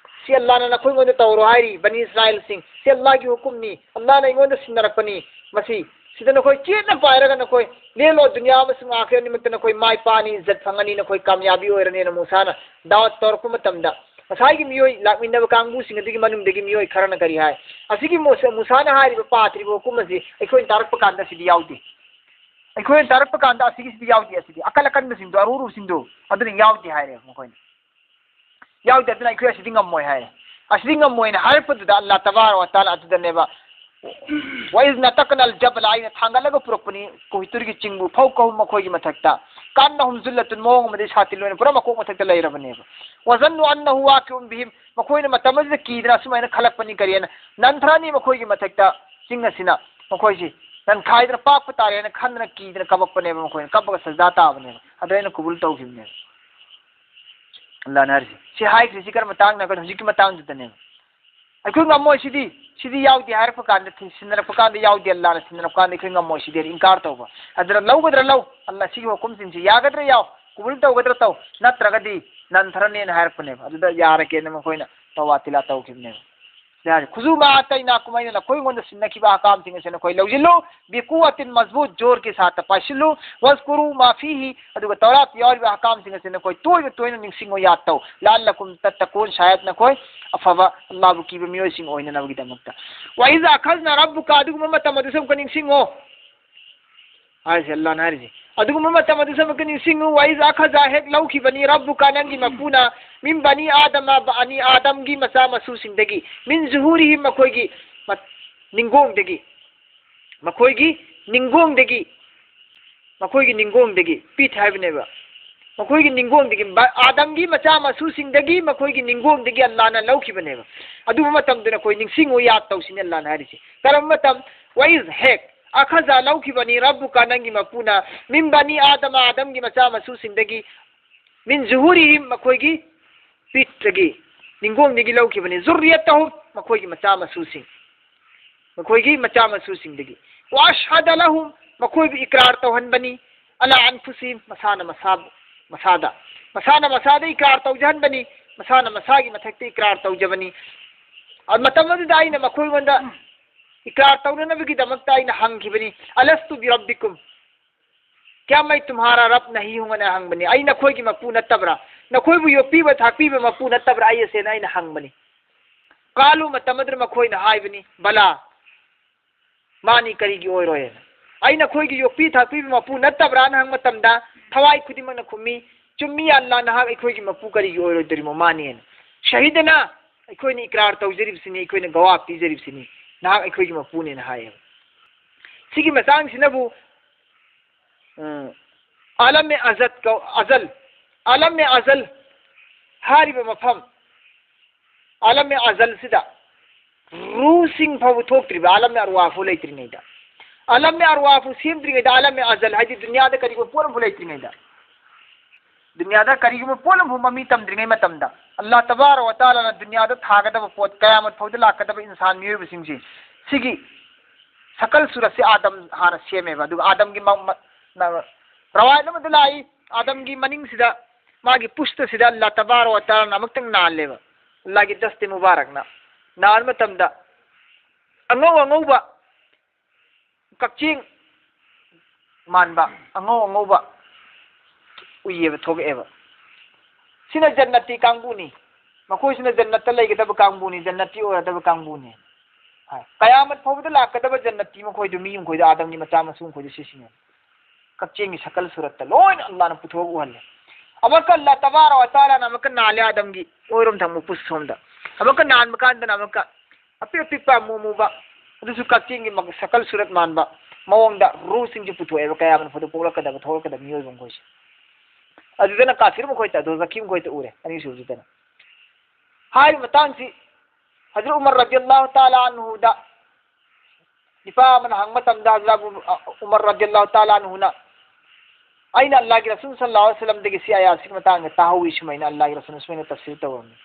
ꯁꯤ ꯑꯜꯂꯥꯅ ꯅꯈꯣꯏꯉꯣꯟꯗ ꯇꯧꯔꯣ ꯍꯥꯏꯔꯤ, ꯕꯅꯤ ꯏꯁꯔꯥꯏꯜꯁꯤꯡ, ꯁꯤ ꯑꯜꯂꯥꯒꯤ ꯍꯨꯀꯨꯝꯅꯤ, ꯑꯜꯂꯥꯅ ꯑꯩꯉꯣꯟꯗ ꯁꯤꯟꯅꯔꯛꯄꯅꯤ, ꯃꯁꯤ ꯁꯤꯗ ꯅꯈꯣꯏ ꯆꯦꯠꯅ ꯄꯥꯏꯔꯒ ꯅꯈꯣꯏ ꯂꯦꯜꯂꯣ, ꯗꯨꯅꯤꯌꯥ ꯑꯃꯁꯨꯡ ꯑꯥꯈꯤꯔ ꯑꯅꯤꯃꯛꯇ ꯅꯈꯣꯏ ꯃꯥꯏ ꯄꯥꯛꯑꯅꯤ, ꯏꯖꯠ ꯐꯪꯉꯅꯤ, ꯅꯈꯣꯏ ꯀꯥꯃꯌꯥꯕꯤ ꯑꯣꯏꯔꯅꯤꯅ ꯃꯨꯁꯥꯅ ꯗꯥꯋꯠ ꯇꯧꯔꯛꯄ ꯃꯇꯝꯗ, ꯉꯁꯥꯏꯒꯤ ꯃꯤꯑꯣꯏ ꯂꯥꯛꯃꯤꯟꯅꯕ ꯀꯥꯡꯕꯨꯁꯤꯡ ꯑꯗꯨꯒꯤ ꯃꯅꯨꯡꯗꯒꯤ ꯃꯤꯑꯣꯏ ꯈꯔꯅ ꯀꯔꯤ ꯍꯥꯏ? ꯑꯁꯤꯒꯤ ꯃꯨꯁ-, ꯃꯨꯁꯥꯅ ꯍꯥꯏꯔꯤꯕ ꯄꯥꯊ꯭ꯔꯤꯕ ꯋꯥꯀꯨꯝ ꯑꯁꯤ ꯑꯩꯈꯣꯏꯅ ꯇꯥꯔꯛꯄ ꯀꯥꯟꯗ ꯑꯁꯤꯗꯤ ꯌꯥꯎꯗꯦ꯫ ꯑꯩꯈꯣꯏꯅ ꯇꯥꯔꯛꯄ ꯀꯥꯟꯗ ꯑꯁꯤꯒꯤꯁꯤꯗꯤ ꯌꯥꯎꯗꯦ꯫ ꯑꯁꯤꯗꯤ ꯑꯀꯜ ꯑꯀꯟꯕꯁꯤꯡꯗꯣ, ꯑꯔꯨꯔꯨꯁꯤꯡꯗꯣ, ꯑꯗꯨꯅ ꯌꯥꯎꯗꯦ ꯍꯥꯏꯔꯦ ꯃꯈꯣꯏꯅ꯫ ꯌꯥꯎꯗꯦ, ꯑꯗꯨꯅ ꯑꯩꯈꯣꯏ ꯑꯁꯤꯗꯤ ꯉꯝꯃꯣꯏ ꯍꯥꯏꯔꯦ꯫ ꯑꯁꯤꯗꯤ ꯉꯝꯃꯣꯏꯅ ꯍꯥꯏꯔꯛꯄꯗꯨꯗ ꯑꯜꯂꯥ ꯇꯕꯥꯔꯛ ꯋ ꯇꯥꯂꯥ ꯑꯗꯨꯗꯅꯦꯕ, "ꯋ ꯏꯖ ꯅꯇꯛꯅ ꯑꯜ ꯖꯕꯂ", ꯑꯩꯅ ꯊꯥꯡꯒꯠꯂꯒ ꯄꯨꯔꯛꯄꯅꯤ ꯀꯣꯍꯤꯇꯨꯔꯒꯤ ꯆꯤꯡꯕꯨ, "ꯐꯧꯀꯍꯨꯝ", ꯃꯈꯣꯏꯒꯤ ꯃꯊꯛꯇ, "ꯀꯥꯟꯅꯍꯨꯝ ꯖꯨꯜꯂꯇꯨꯟ", ꯃꯑꯣꯡ ꯑꯃꯗꯤ ꯁꯥꯇꯤꯟ ꯑꯣꯏꯅ ꯄꯨꯔꯥ ꯃꯀꯣꯛ ꯃꯊꯛꯇ ꯂꯩꯔꯕꯅꯦꯕ꯫ "ꯋ ꯖꯟꯅꯨ ꯑꯟꯅꯍꯨ ꯋꯥꯀꯤꯎꯟ ꯕꯤꯍꯤꯝ", ꯃꯈꯣꯏꯅ ꯃꯇꯝ ꯑꯗꯨꯗ ꯀꯤꯗꯅ ꯑꯁꯨꯃꯥꯏꯅ ꯈꯜꯂꯛꯄꯅꯤ, ꯀꯔꯤ ꯍꯥꯏꯅ, "ꯅꯟꯊꯔꯅꯤ ꯃꯈꯣꯏꯒꯤ ꯃꯊꯛꯇ ꯆꯤꯡ ꯑꯁꯤꯅ", ꯃꯈꯣꯏꯁꯤ ꯅꯟꯈꯥꯏꯗꯅ ꯄꯥꯛꯄ ꯇꯥꯔꯦ ꯍꯥꯏꯅ ꯈꯟꯗꯅ ꯀꯤꯗꯅ ꯀꯞꯄꯛꯄꯅꯦꯕ꯫ ꯃꯈꯣꯏꯅ ꯀꯞꯄꯒ ꯁꯖꯗꯥ ꯇꯥꯕꯅꯦꯕ꯫ ꯑꯗ ꯑꯩꯅ ꯀꯨꯕꯨꯜ ꯇꯧꯈꯤꯕꯅꯦꯕ꯫ ꯑꯜꯂꯥꯅ ꯍꯥꯏꯔꯤꯁꯦ꯫ ꯁꯤ ꯍꯥꯏꯈ꯭ꯔꯤꯁꯤ ꯀꯔꯝꯕ ꯃꯇꯥꯡꯅꯣ? ꯑꯩꯈꯣꯏꯅ ꯍꯧꯖꯤꯛꯀꯤ ꯃꯇꯥꯡꯗꯨꯗꯅꯦꯕ꯫ ꯑꯩꯈꯣꯏ ꯉꯝꯃꯣꯏ ꯁꯤꯗꯤ, ꯁꯤꯗꯤ ꯌꯥꯎꯗꯦ ꯍꯥꯏꯔꯛꯄ ꯀꯥꯟꯗ, ꯊꯤ-, ꯁꯤꯟꯅꯔꯛꯄ ꯀꯥꯟꯗ ꯌꯥꯎꯗꯦ, ꯑꯜꯂꯥꯅ ꯁꯤꯟꯅꯔꯛꯄ ꯀꯥꯟꯗ ꯑꯩꯈꯣꯏ ꯉꯝꯃꯣꯏ ꯁꯤꯗꯤ, ꯏꯟꯀꯥꯔ ꯇꯧꯕ꯫ ꯑꯗꯨꯅ ꯂꯧꯒꯗ꯭ꯔꯥ ꯂꯧ, ꯑꯜꯂꯥ ꯁꯤꯒꯤ ꯍꯨꯀꯨꯝꯁꯤꯡꯁꯤ ꯌꯥꯒꯗ꯭ꯔꯥ ꯌꯥꯎ, ꯀꯨꯕꯨꯜ ꯇꯧꯒꯗ꯭ꯔꯥ ꯇꯧ, ꯅꯠꯇ꯭ꯔꯒꯗꯤ ꯅꯟꯊꯔꯅꯦꯅ ꯍꯥꯏꯔꯛꯄꯅꯦꯕ꯫ ꯑꯗꯨꯗ ꯌꯥꯔꯒꯦꯅ ꯃꯈꯣꯏꯅ ꯇꯋꯥꯇꯤꯂꯥ ꯇꯧꯈꯤꯕꯅꯦꯕ꯫ ꯌꯥꯔꯦ꯫ "ꯈꯨꯖꯨ ꯃꯥ ꯑꯇꯩꯅꯥꯀꯨꯝ", ꯑꯩꯅ ꯅꯈꯣꯏꯉꯣꯟꯗ ꯁꯤꯟꯅꯈꯤꯕ ꯑꯍꯀꯥꯝꯁꯤꯡ ꯑꯁꯤ ꯅꯈꯣꯏ ꯂꯧꯁꯤꯜꯂꯨ꯫ "ꯕꯤꯀꯨꯋꯥꯇꯤꯟ", ꯃꯖꯕꯨꯠ ꯖꯣꯔꯒꯤ ꯁꯥꯠꯇ ꯄꯥꯏꯁꯤꯜꯂꯨ꯫ "ꯋꯥꯖꯀꯨꯔꯨ ꯃꯥ ꯐꯤꯍꯤ", ꯑꯗꯨꯒ ꯇꯧꯔꯥꯠ ꯌꯥꯎꯔꯤꯕ ꯑꯍꯀꯥꯝꯁꯤꯡ ꯑꯁꯤ ꯅꯈꯣꯏ ꯇꯣꯏꯅ ꯇꯣꯏꯅ ꯅꯤꯡꯁꯤꯡꯉꯨ, ꯌꯥꯗ ꯇꯧ꯫ "ꯂꯥꯜꯂꯀꯨꯝ ꯇꯠꯇꯀꯨꯟ", ꯁꯥꯌꯠ ꯅꯈꯣꯏ ꯑꯐꯕ, ꯑꯜꯂꯥꯕꯨ ꯀꯤꯕ ꯃꯤꯑꯣꯏꯁꯤꯡ ꯑꯣꯏꯅꯅꯕꯒꯤꯗꯃꯛꯇ꯫ "ꯋ ꯏꯖ ꯑꯈꯖꯅ ꯔꯕꯨꯀ", ꯑꯗꯨꯒꯨꯝꯕ ꯃꯇꯝ ꯑꯗꯨꯁꯨ ꯑꯃꯨꯛꯀ ꯅꯤꯡꯁꯤꯡꯉꯣ꯫ ꯍꯥꯏꯔꯤꯁꯦ, ꯑꯜꯂꯥꯅ ꯍꯥꯏꯔꯤꯁꯦ꯫ ꯑꯗꯨꯒꯨꯝꯕ ꯃꯇꯝ ꯑꯗꯨꯁꯨ ꯑꯃꯨꯛꯀ ꯅꯤꯡꯁꯤꯡꯉꯨ, "ꯋ ꯏꯖ ꯑꯈꯖ", ꯍꯦꯛ ꯂꯧꯈꯤꯕꯅꯤ, "ꯔꯕꯨꯀ", ꯅꯪꯒꯤ ꯃꯄꯨꯅ, "ꯃꯤꯟ ꯕꯅꯤ ꯑꯥꯗꯃ", ꯕꯅꯤ ꯑꯥꯗꯝꯒꯤ ꯃꯆꯥ ꯃꯁꯨꯁꯤꯡꯗꯒꯤ, "ꯃꯤꯟ ꯖꯨꯍꯨꯔꯤꯍꯤꯝ", ꯃꯈꯣꯏꯒꯤ ꯃ-, ꯅꯤꯡꯒꯣꯡꯗꯒꯤ, ꯃꯈꯣꯏꯒꯤ ꯅꯤꯡꯒꯣꯡꯗꯒꯤ, ꯃꯈꯣꯏꯒꯤ ꯅꯤꯡꯒꯣꯡꯗꯒꯤ, ꯄꯤꯠ ꯍꯥꯏꯕꯅꯦꯕ, ꯃꯈꯣꯏꯒꯤ ꯅꯤꯡꯒꯣꯡꯗꯒꯤ, ꯕ-, ꯑꯥꯗꯝꯒꯤ ꯃꯆꯥ ꯃꯁꯨꯁꯤꯡꯗꯒꯤ ꯃꯈꯣꯏꯒꯤ ꯅꯤꯡꯒꯣꯡꯗꯒꯤ ꯑꯜꯂꯥꯅ ꯂꯧꯈꯤꯕꯅꯦꯕ꯫ ꯑꯗꯨꯒꯨꯝꯕ ꯃꯇꯝꯗꯨꯅ ꯑꯩꯈꯣꯏ ꯅꯤꯡꯁꯤꯡꯉꯨ, ꯌꯥꯗ ꯇꯧꯁꯤꯅꯤ ꯑꯜꯂꯥꯅ ꯍꯥꯏꯔꯤꯁꯦ꯫ ꯀꯔꯝꯕ ꯃꯇꯝ? "ꯋ ꯏꯖ", ꯍꯦꯛ, "ꯑꯈꯖ", ꯂꯧꯈꯤꯕꯅꯤ, "ꯔꯕꯨꯀ", ꯅꯪꯒꯤ ꯃꯄꯨꯅ, "ꯃꯤꯟ ꯕꯅꯤ ꯑꯥꯗꯃ", ꯑꯥꯗꯝꯒꯤ ꯃꯆꯥ ꯃꯁꯨꯁꯤꯡꯗꯒꯤ, "ꯃꯤꯟ ꯖꯨꯍꯨꯔꯤꯍꯤꯝ", ꯃꯈꯣꯏꯒꯤ ꯄꯤꯠꯇꯒꯤ, ꯅꯤꯡꯒꯣꯡꯗꯒꯤ ꯂꯧꯈꯤꯕꯅꯤ, "ꯖꯨꯔꯔꯤꯌꯇꯍꯨꯝ", ꯃꯈꯣꯏꯒꯤ ꯃꯆꯥ ꯃꯁꯨꯁꯤꯡ, ꯃꯈꯣꯏꯒꯤ ꯃꯆꯥ ꯃꯁꯨꯁꯤꯡꯗꯒꯤ, "ꯋ ꯑꯁꯍꯗ ꯂꯍꯨꯝ", ꯃꯈꯣꯏꯕꯨ ꯏꯀ꯭ꯔꯥꯔ ꯇꯧꯍꯟꯕꯅꯤ, "ꯑꯂꯥ ꯑꯟꯐꯨꯁꯤꯍꯤꯝ", ꯃꯁꯥꯅ ꯃꯁꯥꯕꯨ, ꯃꯁꯥꯗ, ꯃꯁꯥꯅ ꯃꯁꯥꯗ ꯏꯀ꯭ꯔꯥꯔ ꯇꯧꯖꯍꯟꯕꯅꯤ, ꯃꯁꯥꯅ ꯃꯁꯥꯒꯤ ꯃꯊꯛꯇ ꯏꯀ꯭ꯔꯥꯔ ꯇꯧꯖꯕꯅꯤ꯫ ꯑ, ꯃꯇꯝ ꯑꯗꯨꯗ ꯑꯩꯅ ꯃꯈꯣꯏꯉꯣꯟꯗ ꯏꯀ꯭ꯔꯥꯔ ꯇꯧꯅꯅꯕꯒꯤꯗꯃꯛꯇ ꯑꯩꯅ ꯍꯪꯈꯤꯕꯅꯤ꯫ "ꯑꯂꯁꯇꯨ ꯕꯤꯔꯕꯤꯀꯨꯝ, ꯀ꯭ꯌꯥ ꯃꯩ ꯇꯨꯝꯍꯥꯔꯥ ꯔꯕ ꯅꯍꯤ ꯍꯨꯡ?" ꯑꯅ ꯍꯪꯕꯅꯤ꯫ "ꯑꯩ ꯅꯈꯣꯏꯒꯤ ꯃꯄꯨ ꯅꯠꯇꯕ꯭ꯔꯥ? ꯅꯈꯣꯏꯕꯨ ꯌꯣꯛꯄꯤꯕ ꯊꯥꯛꯄꯤꯕ ꯃꯄꯨ ꯅꯠꯇꯕ꯭ꯔꯥ ꯑꯩ ꯑꯁꯦꯅ?" ꯑꯩꯅ ꯍꯪꯕꯅꯤ꯫ ꯀꯥꯂꯨ, ꯃꯇꯝ ꯑꯗꯨꯗ ꯃꯈꯣꯏꯅ ꯍꯥꯏꯕꯅꯤ, "ꯕꯂꯥ, ꯃꯥꯅꯤ, ꯀꯔꯤꯒꯤ ꯑꯣꯏꯔꯣꯏ?" "ꯑꯩ ꯅꯈꯣꯏꯒꯤ ꯌꯣꯛꯄꯤ ꯊꯥꯛꯄꯤꯕ ꯃꯄꯨ ꯅꯠꯇꯕ꯭ꯔꯥꯅ ꯍꯪꯕ ꯃꯇꯝꯗ ꯊꯋꯥꯏ ꯈꯨꯗꯤꯡꯃꯛꯅ ꯈꯨꯝꯃꯤ, "ꯆꯨꯝꯃꯤ, ꯑꯜꯂꯥ, ꯅꯍꯥꯛ ꯑꯩꯈꯣꯏꯒꯤ ꯃꯄꯨ ꯀꯔꯤꯒꯤ ꯑꯣꯏꯔꯣꯏꯗꯣꯔꯤꯃꯣ? ꯃꯥꯅꯤ" ꯍꯥꯏꯅ꯫ "ꯁꯍꯤꯗꯅ, ꯑꯩꯈꯣꯏꯅ ꯏꯀ꯭ꯔꯥꯔ ꯇꯧꯖꯔꯤꯕꯁꯤꯅꯤ, ꯑꯩꯈꯣꯏꯅ ꯒꯋꯥ ꯄꯤꯖꯔꯤꯕꯁꯤꯅꯤ, ꯅꯍꯥꯛ ꯑꯩꯈꯣꯏꯒꯤ ꯃꯄꯨꯅꯦꯅ" ꯍꯥꯏꯌꯦꯕ꯫ ꯁꯤꯒꯤ ꯃꯇꯥꯡꯁꯤꯅꯕꯨ, ꯎꯝ, ꯑꯥꯂꯝ-ꯑꯦ-ꯑꯖꯠ ꯀꯧ-, ꯑꯖꯜ, ꯑꯥꯂꯝ-ꯑꯦ-ꯑꯖꯜ ꯍꯥꯏꯔꯤꯕ ꯃꯐꯝ, ꯑꯥꯂꯝ-ꯑꯦ-ꯑꯖꯜꯁꯤꯗ ꯔꯨꯁꯤꯡ ꯐꯥꯎꯕ ꯊꯣꯛꯇ꯭ꯔꯤꯕ, ꯑꯥꯂꯝ-ꯑꯦ-ꯑꯔꯋꯥ ꯐꯥꯎ ꯂꯩꯇ꯭ꯔꯤꯉꯩꯗ, ꯑꯥꯂꯝ-ꯑꯦ-ꯑꯔꯋꯥ ꯐꯥꯎ ꯁꯦꯝꯗ꯭ꯔꯤꯉꯩꯗ, ꯑꯥꯂꯝ-ꯑꯦ-ꯑꯖꯜ ꯍꯥꯏꯗꯤ ꯗꯨꯅꯤꯌꯥꯗ ꯀꯔꯤꯒꯨꯝꯕ ꯄꯣꯠ ꯑꯃꯐꯥꯎ ꯂꯩꯇ꯭ꯔꯤꯉꯩꯗ, ꯗꯨꯅꯤꯌꯥꯗ ꯀꯔꯤꯒꯨꯝꯕ ꯄꯣꯠ ꯑꯃꯐꯥꯎ ꯃꯃꯤ ꯇꯝꯗ꯭ꯔꯤꯉꯩ ꯃꯇꯝꯗ, ꯑꯜꯂꯥꯍ ꯇꯕꯥꯔꯛ ꯋ ꯇꯥꯂꯥꯅ ꯗꯨꯅꯤꯌꯥꯗ ꯊꯥꯒꯗꯕ ꯄꯣꯠ, ꯀꯌꯥꯃꯠ ꯐꯥꯎꯗ ꯂꯥꯛꯀꯗꯕ ꯏꯟꯁꯥꯟ ꯃꯤꯑꯣꯏꯕꯁꯤꯡꯁꯤ, ꯁꯤꯒꯤ ꯁꯀꯜ ꯁꯨꯔꯠꯁꯦ ꯑꯥꯗꯝ ꯍꯥꯟꯅ ꯁꯦꯝꯃꯦꯕ꯫ ꯑꯗꯨꯒ ꯑꯥꯗꯝꯒꯤ ꯃ-, ꯃ-, ꯅ-, ꯔꯋꯥꯌꯠ ꯑꯃꯗ ꯂꯥꯛꯏ, ꯑꯥꯗꯝꯒꯤ ꯃꯅꯤꯡꯁꯤꯗ, ꯃꯥꯒꯤ ꯄꯨꯁꯇꯁꯤꯗ ꯑꯜꯂꯥꯍ ꯇꯕꯥꯔꯛ ꯋ ꯇꯥꯂꯥꯅ ꯑꯃꯨꯛꯇꯪ ꯅꯥꯜꯂꯦꯕ, ꯑꯜꯂꯥꯍꯒꯤ ꯗꯁꯇꯦ ꯃꯨꯕꯥꯔꯛꯅ꯫ ꯅꯥꯟꯕ ꯃꯇꯝꯗ ꯑꯉꯧ ꯑꯉꯧꯕ ꯀꯛꯆꯦꯡ ꯃꯥꯟꯕ, ꯑꯉꯧ ꯑꯉꯧꯕ ꯎꯏꯌꯦꯕ, ꯊꯣꯛꯂꯛꯑꯦꯕ꯫ "ꯁꯤꯅ ꯖꯟꯅꯇꯤ ꯀꯥꯡꯕꯨꯅꯤ, ꯃꯈꯣꯏꯁꯤꯅ ꯖꯟꯅꯠꯇ ꯂꯩꯒꯗꯕ ꯀꯥꯡꯕꯨꯅꯤ, ꯖꯟꯅꯇꯤ ꯑꯣꯏꯔꯗꯕ ꯀꯥꯡꯕꯨꯅꯤ" ꯍꯥꯏ꯫ ꯀꯌꯥꯃꯠ ꯐꯥꯎꯕꯗ ꯂꯥꯛꯀꯗꯕ ꯖꯟꯅꯇꯤ ꯃꯈꯣꯏꯗꯨ, ꯃꯤ ꯃꯈꯣꯏꯗꯨ, ꯑꯥꯗꯝꯒꯤ ꯃꯆꯥ ꯃꯁꯨ ꯃꯈꯣꯏꯗꯨ ꯁꯤꯁꯤꯅꯤ꯫ ꯀꯛꯆꯦꯡꯒꯤ ꯁꯀꯜ ꯁꯨꯔꯠꯇ ꯂꯣꯏꯅ ꯑꯜꯂꯥꯍꯅ ꯄꯨꯊꯣꯛꯑꯒ ꯎꯍꯜꯂꯦ꯫ ꯑꯃꯨꯛꯀ ꯑꯜꯂꯥꯍ ꯇꯕꯥꯔꯛ ꯋ ꯇꯥꯂꯥꯅ ꯑꯃꯨꯛꯀ ꯅꯥꯜꯂꯦ ꯑꯥꯗꯝꯒꯤ ꯑꯣꯏꯔꯣꯝ ꯊꯪꯕ ꯄꯨꯁ ꯁꯣꯝꯗ꯫ ꯑꯃꯨꯛꯀ ꯅꯥꯟꯕ ꯀꯥꯟꯗꯅ ꯑꯃꯨꯛꯀ ꯑꯄꯤꯛ ꯑꯄꯤꯛꯄ ꯑꯃꯨ ꯑꯃꯨꯕ, ꯑꯗꯨꯁꯨ ꯀꯛꯆꯦꯡꯒꯤ ꯃ-, ꯁꯀꯜ ꯁꯨꯔꯠ ꯃꯥꯟꯕ ꯃꯑꯣꯡꯗ ꯔꯨꯁꯤꯡꯁꯤ ꯄꯨꯊꯣꯛꯑꯦꯕ, ꯀꯌꯥꯃꯠ ꯐꯥꯎꯗ ꯄꯣꯛꯂꯛꯀꯗꯕ, ꯊꯣꯛꯂꯛꯀꯗꯕ ꯃꯤꯑꯣꯏꯕ ꯃꯈꯣꯏꯁꯦ꯫ ꯑꯗꯨꯗꯅ ꯀꯥꯐꯤꯔ ꯃꯈꯣꯏꯗ, ꯑꯗꯨ ꯖꯈꯤ ꯃꯈꯣꯏꯗ ꯎꯔꯦ, ꯑꯅꯤꯁꯨꯕꯁꯤꯗꯅ꯫ ꯍꯥꯏꯔꯤꯕ ꯃꯇꯥꯡꯁꯤ ꯍꯖꯔꯠ ꯎꯃꯔ ꯔꯗꯤꯌꯜꯂꯥꯍꯨ ꯇꯥꯂꯥ ꯑꯟꯍꯨꯗ ꯅꯨꯄꯥ ꯑꯃꯅ ꯍꯪꯕ ꯃꯇꯝꯗ, ꯍꯖꯔꯠ ꯑꯕꯨ, ꯑ, ꯎꯃꯔ ꯔꯗꯤꯌꯜꯂꯥꯍꯨ ꯇꯥꯂꯥ ꯑꯟꯍꯨꯅ, "ꯑꯩꯅ ꯑꯜꯂꯥꯍꯒꯤ ꯔꯁꯨꯜ ꯁꯜꯂꯜꯂꯥꯍꯨ ꯑꯂꯩꯍꯤ ꯋꯁꯜꯂꯝꯗꯒꯤ ꯁꯤ ꯑꯌꯥꯠꯁꯤꯒꯤ ꯃꯇꯥꯡꯗ ꯇꯥꯍꯧꯏ, ꯁꯨꯃꯥꯏꯅ ꯑꯜꯂꯥꯍꯒꯤ ꯔꯁꯨꯜꯅ ꯁꯨꯃꯥꯏꯅ ꯇꯐꯁꯤꯔ ꯇꯧꯔꯝꯃꯤ,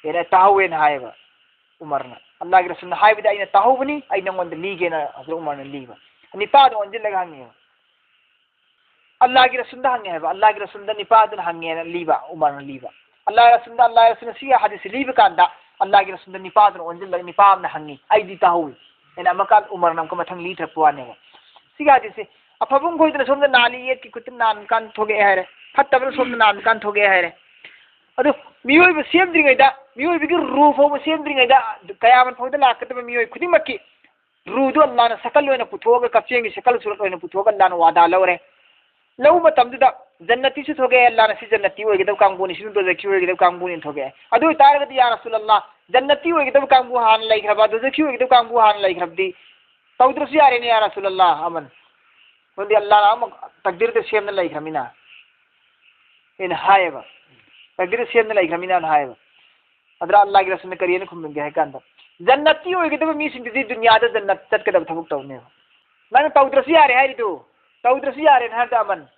ꯑꯩꯅ ꯇꯥꯍꯧꯋꯦꯅ" ꯍꯥꯏꯌꯦꯕ ꯎꯃꯔꯅ꯫ "ꯑꯜꯂꯥꯍꯒꯤ ꯔꯁꯨꯜꯅ ꯍꯥꯏꯕꯗꯤ ꯑꯩꯅ ꯇꯥꯍꯧꯕꯅꯤ, ꯑꯩ ꯅꯉꯣꯟꯗ ꯂꯤꯒꯦꯅ" ꯍꯖꯔꯠ ꯎꯃꯔꯅ ꯂꯤꯕ꯫ ꯅꯤꯄꯥꯗ ꯑꯣꯟꯁꯤꯜꯂꯒ ꯍꯪꯉꯦꯕ꯫ ꯑꯜꯂꯥꯍꯒꯤ ꯔꯁꯨꯜꯗ ꯍꯪꯉꯦ ꯍꯥꯏꯕ, ꯑꯜꯂꯥꯍꯒꯤ ꯔꯁꯨꯜꯗ ꯅꯤꯄꯥꯗꯨꯅ ꯍꯪꯉꯦꯅ ꯂꯤꯕ, ꯎꯃꯔꯅ ꯂꯤꯕ꯫ ꯑꯜꯂꯥꯍꯒꯤ ꯔꯁꯨꯜꯗ, ꯑꯜꯂꯥꯍꯒꯤ ꯔꯁꯨꯜꯅ ꯁꯤꯒꯤ ꯍꯗꯤꯁꯁꯤ ꯂꯤꯕ ꯀꯥꯟꯗ, ꯑꯜꯂꯥꯍꯒꯤ ꯔꯁꯨꯜꯗ ꯅꯤꯄꯥꯗꯨꯅ ꯑꯣꯟꯁꯤꯜꯂꯒ ꯅꯤꯄꯥ ꯑꯃꯅ ꯍꯪꯉꯤ, "ꯑꯩꯗꯤ ꯇꯥꯍꯧꯏ, ꯑꯩꯅ ꯑꯃꯨꯛꯀ ꯎꯃꯔꯅ ꯑꯃꯨꯛꯀ ꯃꯊꯪ ꯂꯤꯊꯔꯛꯄ ꯋꯥꯅꯦꯕ꯫ ꯁꯤꯒꯤ ꯍꯗꯤꯁꯁꯦ ꯑꯐꯕ ꯃꯈꯣꯏꯗꯅ ꯁꯣꯝꯗ ꯅꯥꯜꯂꯤ, ꯌꯦꯠꯀꯤ ꯈꯨꯠꯇ ꯅꯥꯟꯕ ꯀꯥꯟ ꯊꯣꯛꯂꯛꯑꯦ ꯍꯥꯏꯔꯦ, ꯐꯠꯇꯕꯅ ꯁꯣꯝꯗ ꯅꯥꯟꯕ ꯀꯥꯟ ꯊꯣꯛꯂꯛꯑꯦ ꯍꯥꯏꯔꯦ꯫ ꯑꯗꯨ ꯃꯤꯑꯣꯏꯕ ꯁꯦꯝꯗ꯭ꯔꯤꯉꯩꯗ, ꯃꯤꯑꯣꯏꯕꯒꯤ ꯔꯨ ꯐꯥꯎꯕ ꯁꯦꯝꯗ꯭ꯔꯤꯉꯩꯗ, ꯀꯌꯥꯃꯠ ꯐꯥꯎꯗ ꯂꯥꯛꯀꯗꯕ ꯃꯤꯑꯣꯏ ꯈꯨꯗꯤꯡꯃꯛꯀꯤ ꯔꯨꯗꯨ ꯑꯜꯂꯥꯅ ꯁꯀꯜ ꯑꯣꯏꯅ ꯄꯨꯊꯣꯛꯑꯒ, ꯀꯛꯆꯦꯡꯒꯤ ꯁꯀꯜ ꯁꯨꯔꯠ ꯑꯣꯏꯅ ꯄꯨꯊꯣꯛꯑꯒ ꯑꯜꯂꯥꯅ ꯋꯥꯗꯥ ꯂꯧꯔꯦ꯫ ꯂꯧꯕ ꯃꯇꯝꯗꯨꯗ ꯖꯟꯅꯇꯤꯁꯨ ꯊꯣꯛꯂꯛꯑꯦ, ꯑꯜꯂꯥꯅ ꯁꯤ ꯖꯟꯅꯇꯤ ꯑꯣꯏꯒꯗꯕ ꯀꯥꯡꯕꯨꯅꯤ, ꯁꯤꯅ ꯗꯣꯖꯈꯤ ꯑꯣꯏꯒꯗꯕ ꯀꯥꯡꯕꯨꯅꯤ ꯊꯣꯛꯂꯛꯑꯦ꯫ ꯑꯗꯨ ꯑꯣꯏꯇꯥꯔꯒꯗꯤ ꯌꯥ ꯔꯁꯨꯂꯜꯂꯥ, ꯖꯟꯅꯇꯤ ꯑꯣꯏꯒꯗꯕ ꯀꯥꯡꯕꯨ ꯍꯥꯟꯅ ꯂꯩꯈ꯭ꯔꯕ, ꯗꯣꯖꯈꯤ ꯑꯣꯏꯒꯗꯕ ꯀꯥꯡꯕꯨ ꯍꯥꯟꯅ ꯂꯩꯈ꯭ꯔꯕꯗꯤ ꯇꯧꯗ꯭ꯔꯁꯨ ꯌꯥꯔꯦꯅꯦ ꯌꯥ ꯔꯁꯨꯂꯜꯂꯥ ꯑꯃꯟ꯫ ꯃꯔꯝꯗꯤ ꯑꯜꯂꯥꯅ ꯑꯃꯨꯛ ꯇꯛꯗꯤꯔꯗ ꯁꯦꯝꯅ ꯂꯩꯈ꯭ꯔꯃꯤꯅ꯫ ꯑꯩꯅ ꯍꯥꯏꯌꯦꯕ, ꯇꯛꯗꯤꯔꯗ ꯁꯦꯝꯅ ꯂꯩꯈ꯭ꯔꯃꯤꯅ ꯍꯥꯏꯌꯦꯕ꯫ ꯑꯗꯨꯗ ꯑꯜꯂꯥꯒꯤ ꯔꯁꯨꯜꯅ ꯀꯔꯤ ꯍꯥꯏꯅ ꯈꯨꯝꯂꯝꯒꯦ ꯍꯥꯏ ꯀꯥꯟꯗ, ꯖꯟꯅꯠꯇꯤ ꯑꯣꯏꯒꯗꯕ ꯃꯤꯁꯤꯡꯗꯨꯗꯤ ꯗꯨꯅꯤꯌꯥꯗ ꯖꯟꯅꯠ ꯆꯠꯀꯗꯕ ꯊꯕꯛ ꯇꯧꯅꯦꯕ꯫ ꯅꯪꯅ ꯇꯧꯗ꯭ꯔꯁꯨ ꯌꯥꯔꯦ ꯍꯥꯏꯔꯤꯗꯨ, ꯇꯧꯗ꯭ꯔꯁꯨ ꯌꯥꯔꯦꯅ ꯍꯥꯏꯕꯗ ꯑꯃꯟ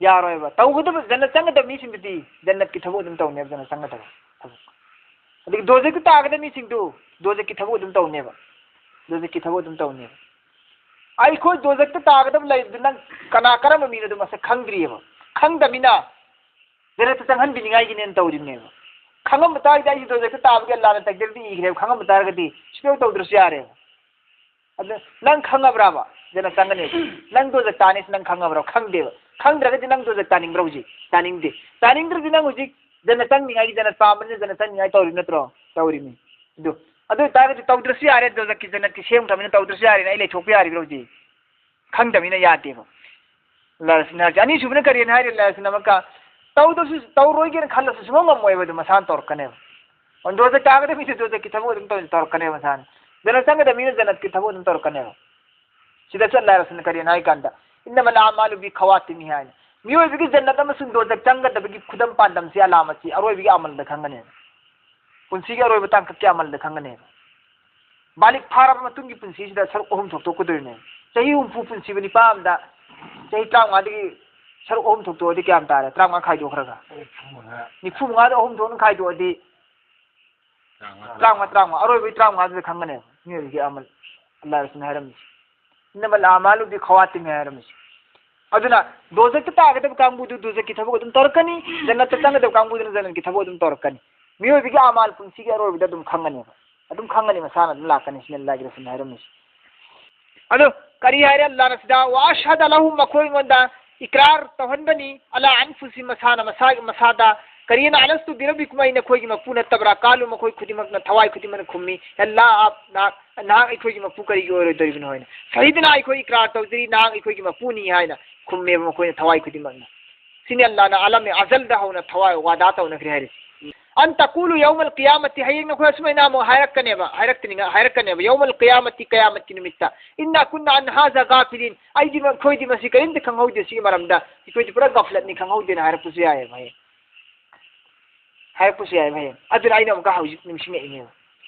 ꯌꯥꯔꯣꯏꯕ꯫ ꯇꯧꯒꯗꯕ, ꯖꯟꯅꯠ ꯆꯪꯒꯗꯕ ꯃꯤꯁꯤꯡꯗꯨꯗꯤ ꯖꯟꯅꯠꯀꯤ ꯊꯕꯛ ꯑꯗꯨꯝ ꯇꯧꯅꯦꯕ, ꯖꯟꯅꯠ ꯆꯪꯒꯗꯕ ꯊꯕꯛ꯫ ꯑꯗꯒꯤ ꯗꯣꯖꯛꯇ ꯇꯥꯒꯗꯕ ꯃꯤꯁꯤꯡꯗꯨ ꯗꯣꯖꯛꯀꯤ ꯊꯕꯛ ꯑꯗꯨꯝ ꯇꯧꯅꯦꯕ, ꯗꯣꯖꯛꯀꯤ ꯊꯕꯛ ꯑꯗꯨꯝ ꯇꯧꯅꯦꯕ꯫ ꯑꯩꯈꯣꯏ ꯗꯣꯖꯛꯇ ꯇꯥꯒꯗꯕ ꯂꯩꯕꯗꯨ ꯅꯪ ꯀꯅꯥ ꯀꯔꯝꯕ ꯃꯤꯅꯣ ꯑꯗꯨ ꯃꯁꯛ ꯈꯪꯗ꯭ꯔꯤꯑꯕ꯫ ꯈꯪꯗꯃꯤꯅ ꯖꯟꯅꯠꯇ ꯆꯪꯍꯟꯕꯤꯅꯤꯡꯉꯥꯏꯒꯤꯅꯦꯅ ꯇꯧꯔꯤꯕꯅꯦꯕ꯫ ꯈꯪꯉꯝꯕ ꯇꯥꯔꯒꯗꯤ ꯑꯩꯁꯦ ꯗꯣꯖꯛꯇ ꯇꯥꯕꯒꯤ ꯑꯜꯂꯥꯅ ꯇꯛꯗꯤꯔꯗꯤ ꯏꯈ꯭ꯔꯦꯕ, ꯈꯪꯉꯝꯕ ꯇꯥꯔꯒꯗꯤ ꯁꯨꯡꯇꯧ ꯇꯧꯗ꯭ꯔꯁꯨ ꯌꯥꯔꯦꯕ꯫ ꯑꯗꯨ ꯅꯪ ꯈꯪꯉꯕ꯭ꯔꯕ ꯖꯟꯅꯠ ꯆꯪꯒꯅꯤ? ꯅꯪ ꯗꯣꯖꯛ ꯇꯥꯅꯤꯁꯤ ꯅꯪ ꯈꯪꯉꯕ꯭ꯔꯕ? ꯈꯪꯗꯦꯕ꯫ ꯈꯪꯗ꯭ꯔꯒꯗꯤ ꯅꯪ ꯗꯣꯖꯛ ꯇꯥꯅꯤꯡꯕ꯭ꯔꯥ ꯍꯧꯖꯤꯛ? ꯇꯥꯅꯤꯡꯗꯦ꯫ ꯇꯥꯅꯤꯡꯗ꯭ꯔꯗꯤ ꯅꯪ ꯍꯧꯖꯤꯛ ꯖꯟꯅꯠ ꯆꯪꯅꯤꯡꯉꯥꯏꯒꯤ, ꯖꯟꯅꯠ ꯄꯥꯝꯕꯅꯤꯅ ꯖꯟꯅꯠ ꯆꯪꯅꯤꯡꯉꯥꯏ ꯇꯧꯔꯤꯕ ꯅꯠꯇ꯭ꯔꯣ? ꯇꯧꯔꯤꯕꯅꯤ꯫ ꯑꯗꯨ, ꯑꯗꯨ ꯑꯣꯏꯇꯥꯔꯒꯗꯤ ꯇꯧꯗ꯭ꯔꯁꯨ ꯌꯥꯔꯦ, ꯗꯣꯖꯛꯀꯤ, ꯖꯟꯅꯠꯀꯤ ꯁꯦꯝꯈ꯭ꯔꯕꯅꯤꯅ ꯇꯧꯗ꯭ꯔꯁꯨ ꯌꯥꯔꯦꯅ ꯑꯩ ꯂꯩꯊꯣꯛꯄ ꯌꯥꯔꯤꯕ꯭ꯔꯣ ꯍꯧꯖꯤꯛ? ꯈꯪꯗꯕꯅꯤꯅ ꯌꯥꯗꯦꯕ꯫ ꯑꯜꯂꯥꯍ ꯔꯁꯨꯜꯅ ꯍꯥꯏꯔꯤꯁꯦ꯫ ꯑꯅꯤꯁꯨꯕꯅ ꯀꯔꯤꯅ ꯍꯥꯏꯔꯤ? ꯑꯜꯂꯥꯍ ꯔꯁꯨꯜꯅ ꯑꯃꯨꯛꯀ ꯇꯧꯗ꯭ꯔꯁꯨ, ꯇꯧꯔꯣꯏꯒꯦꯅ ꯈꯜꯂꯁꯨ ꯁꯨꯡꯉꯝ ꯉꯝꯃꯣꯏꯕ, ꯑꯗꯨ ꯃꯁꯥꯅ ꯇꯧꯔꯛꯀꯅꯦꯕ꯫ ꯗꯣꯖꯛ ꯇꯥꯒꯗꯕ ꯃꯤꯗꯨ ꯗꯣꯖꯛꯀꯤ ꯊꯕꯛ ꯑꯗꯨꯝ ꯇꯧ-, ꯇꯧꯔꯛꯀꯅꯦꯕ ꯃꯁꯥꯅ꯫ ꯖꯟꯅꯠ ꯆꯪꯒꯗꯕ ꯃꯤꯅ ꯖꯟꯅꯠꯀꯤ ꯊꯕꯛ ꯑꯗꯨꯝ ꯇꯧꯔꯛꯀꯅꯦꯕ꯫ ꯁꯤꯗꯁꯨ ꯑꯜꯂꯥꯍ ꯔꯁꯨꯜꯅ ꯀꯔꯤꯅ ꯍꯥꯏ ꯀꯥꯟꯗ, "ꯏꯟꯅꯃꯜ ꯑꯃꯥꯂꯨ ꯕꯤ ꯈꯋꯥꯇꯤꯃꯤꯍꯥ" ꯍꯥꯏꯅ꯫ ꯃꯤꯑꯣꯏꯕꯒꯤ ꯖꯟꯅꯠ ꯑꯃꯁꯨꯡ ꯗꯣꯖꯛ ꯆꯪꯒꯗꯕꯒꯤ ꯈꯨꯗꯝ ꯄꯥꯟꯗꯝꯁꯤ ꯑꯂꯥꯃꯠꯁꯤ ꯑꯔꯣꯏꯕꯒꯤ ꯑꯃꯜꯗ ꯈꯪꯒꯅꯦꯕ꯫ ꯄꯨꯟꯁꯤꯒꯤ ꯑꯔꯣꯏꯕ ꯇꯥꯡꯀꯛꯀꯤ ꯑꯃꯜꯗ ꯈꯪꯒꯅꯦꯕ꯫ ꯕꯥꯂꯤꯛ ꯐꯥꯔꯕ ꯃꯇꯨꯡꯒꯤ ꯄꯨꯟꯁꯤꯁꯤꯗ ꯁꯔꯨꯛ ꯑꯍꯨꯝ ꯊꯣꯛꯇꯣꯛꯀꯗꯣꯏꯅꯦ꯫ ꯆꯍꯤ ꯍꯨꯝꯐꯨ ꯄꯨꯟꯁꯤꯕ ꯅꯤꯄꯥ ꯑꯃꯗ ꯆꯍꯤ ꯇꯔꯥꯃꯉꯥꯗꯒꯤ ꯁꯔꯨꯛ ꯑꯍꯨꯝ ꯊꯣꯛꯇꯣꯛꯑꯗꯤ ꯀꯌꯥꯝ ꯇꯥꯔꯦ? ꯇꯔꯥꯃꯉꯥ ꯈꯥꯏꯗꯣꯛꯈ꯭ꯔꯒ꯫ ꯅꯤꯐꯨ ꯃꯉꯥꯗ ꯑꯍꯨꯝ ꯊꯣꯛꯅ ꯈꯥꯏꯗꯣꯛꯑꯗꯤ ꯇꯔꯥꯃꯉꯥ, ꯇꯔꯥꯃꯉꯥ, ꯑꯔꯣꯏꯕꯒꯤ ꯇꯔꯥꯃꯉꯥꯗꯨꯗ ꯈꯪꯒꯅꯦꯕ ꯃꯤꯑꯣꯏꯕꯒꯤ ꯑꯃꯜ꯫ ꯑꯜꯂꯥꯍ ꯔꯁꯨꯜꯅ ꯍꯥꯏꯔꯝꯃꯤꯁꯦ꯫ "ꯏꯟꯅꯃꯜ ꯑꯃꯥꯂꯨ ꯕꯤ ꯈꯋꯥꯇꯤꯃꯤꯍꯥ" ꯍꯥꯏꯔꯝꯃꯤꯁꯦ꯫ ꯑꯗꯨꯅ ꯗꯣꯖꯛꯇ ꯇꯥꯒꯗꯕ ꯀꯥꯡꯕꯨꯗꯨ ꯗꯣꯖꯛꯀꯤ ꯊꯕꯛ ꯑꯗꯨꯝ ꯇꯧꯔꯛꯀꯅꯤ, ꯖꯟꯅꯠꯇ ꯆꯪꯒꯗꯕ ꯀꯥꯡꯕꯨꯗꯨꯅ ꯖꯟꯅꯠꯀꯤ ꯊꯕꯛ ꯑꯗꯨꯝ ꯇꯧꯔꯛꯀꯅꯤ꯫ ꯃꯤꯑꯣꯏꯕꯒꯤ ꯑꯃꯥꯜ ꯄꯨꯟꯁꯤꯒꯤ ꯑꯔꯣꯏꯕꯗ ꯑꯗꯨꯝ ꯈꯪꯒꯅꯦꯕ꯫ ꯑꯗꯨꯝ ꯈꯪꯒꯅꯤ, ꯃꯁꯥꯅ ꯑꯗꯨꯝ ꯂꯥꯛꯀꯅꯤ ꯁꯤꯅꯤ ꯑꯜꯂꯥꯍꯒꯤ ꯔꯁꯨꯜꯅ ꯍꯥꯏꯔꯝꯃꯤꯁꯦ꯫ ꯑꯗꯣ ꯀꯔꯤ ꯍꯥꯏꯔꯦ ꯑꯜꯂꯥꯍꯅ ꯁꯤꯗ? "ꯋꯥ ꯑꯁꯍꯗ ꯂꯍꯨꯝ", ꯃꯈꯣꯏꯉꯣꯟꯗ ꯏꯀ꯭ꯔꯥꯔ ꯇꯧꯍꯟꯕꯅꯤ, "ꯑꯂꯥ ꯑꯟꯐꯨꯁꯤꯍꯤꯝ", ꯃꯁꯥꯅ ꯃꯁꯥꯒꯤ ꯃꯁꯥꯗ꯫ ꯀꯔꯤꯅ? "ꯑꯂꯁꯇꯨ ꯕꯤꯔꯕꯤꯀꯨꯝ", "ꯑꯩ ꯅꯈꯣꯏꯒꯤ ꯃꯄꯨ ꯅꯠꯇꯕ꯭ꯔꯥ?" ꯀꯥꯂꯨ, ꯃꯈꯣꯏ ꯈꯨꯗꯤꯡꯃꯛꯅ ꯊꯋꯥꯏ ꯈꯨꯗꯤꯡꯃꯛꯅ ꯈꯨꯝꯃꯤ, "ꯕꯂꯥ", ꯅꯍꯥꯛ, ꯅꯍꯥꯛ ꯑꯩꯈꯣꯏꯒꯤ ꯃꯄꯨ ꯀꯔꯤꯒꯤ ꯑꯣꯏꯔꯣꯏꯗꯧꯔꯤꯕꯅꯣ ꯍꯥꯏꯅ꯫ "ꯁꯍꯤꯗꯅꯥ", ꯑꯩꯈꯣꯏ ꯏꯀ꯭ꯔꯥꯔ ꯇꯧꯖꯔꯤ, ꯅꯍꯥꯛ ꯑꯩꯈꯣꯏꯒꯤ ꯃꯄꯨꯅꯤ ꯍꯥꯏꯅ ꯈꯨꯝꯃꯦꯕ ꯃꯈꯣꯏꯅ ꯊꯋꯥꯏ ꯈꯨꯗꯤꯡꯃꯛꯅ꯫ ꯁꯤꯅꯤ ꯑꯜꯂꯥꯍꯅ ꯑꯂꯝ ꯑꯦ ꯑꯖꯜꯗ ꯍꯧꯅ ꯊꯋꯥꯏ ꯋꯥꯗꯥ ꯇꯧꯅꯈ꯭ꯔꯦ ꯍꯥꯏꯔꯤꯁꯦ꯫ "ꯑꯟ ꯇꯀꯨꯂꯨ ꯌꯧꯃꯜ ꯀꯤꯌꯥꯃꯇꯤ", ꯍꯌꯦꯡ ꯅꯈꯣꯏ ꯑꯁꯨꯃꯥꯏꯅ ꯑꯃꯨꯛ ꯍꯥꯏꯔꯛꯀꯅꯦꯕ, ꯍꯥꯏꯔꯛꯀꯅꯤ, ꯍꯥꯏꯔꯛꯀꯅꯦꯕ, "ꯌꯧꯃꯜ ꯀꯤꯌꯥꯃꯇꯤ", ꯀꯤꯌꯥꯃꯠꯀꯤ ꯅꯨꯃꯤꯠꯇ, "ꯏꯟꯅꯥ ꯀꯨꯟꯅꯥ ꯑꯟ ꯍꯥꯖꯥ ꯒꯥꯐꯤꯂꯤꯟ", ꯑꯩꯗꯤ, ꯑꯩꯈꯣꯏꯗꯤ ꯃꯁꯤ ꯀꯔꯤꯝꯇ ꯈꯪꯍꯧꯗꯦ, ꯁꯤꯒꯤ ꯃꯔꯝꯗ ꯑꯩꯈꯣꯏꯗꯤ ꯄꯨꯔꯥ ꯒꯐꯂꯠꯅꯤ, ꯈꯪꯍꯧꯗꯦꯅ ꯍꯥꯏꯔꯛꯄꯁꯨ ꯌꯥꯏꯑꯕ ꯍꯌꯦꯡ꯫ ꯍꯥꯏꯔꯛꯄꯁꯨ ꯌꯥꯏꯑꯕ ꯍꯌꯦꯡ꯫ ꯑꯗꯨꯅ ꯑꯩꯅ ꯑꯃꯨꯛꯀ ꯍꯧꯖꯤꯛ ꯅꯤꯡꯁꯤꯡꯉꯛꯏꯅꯦꯕ꯫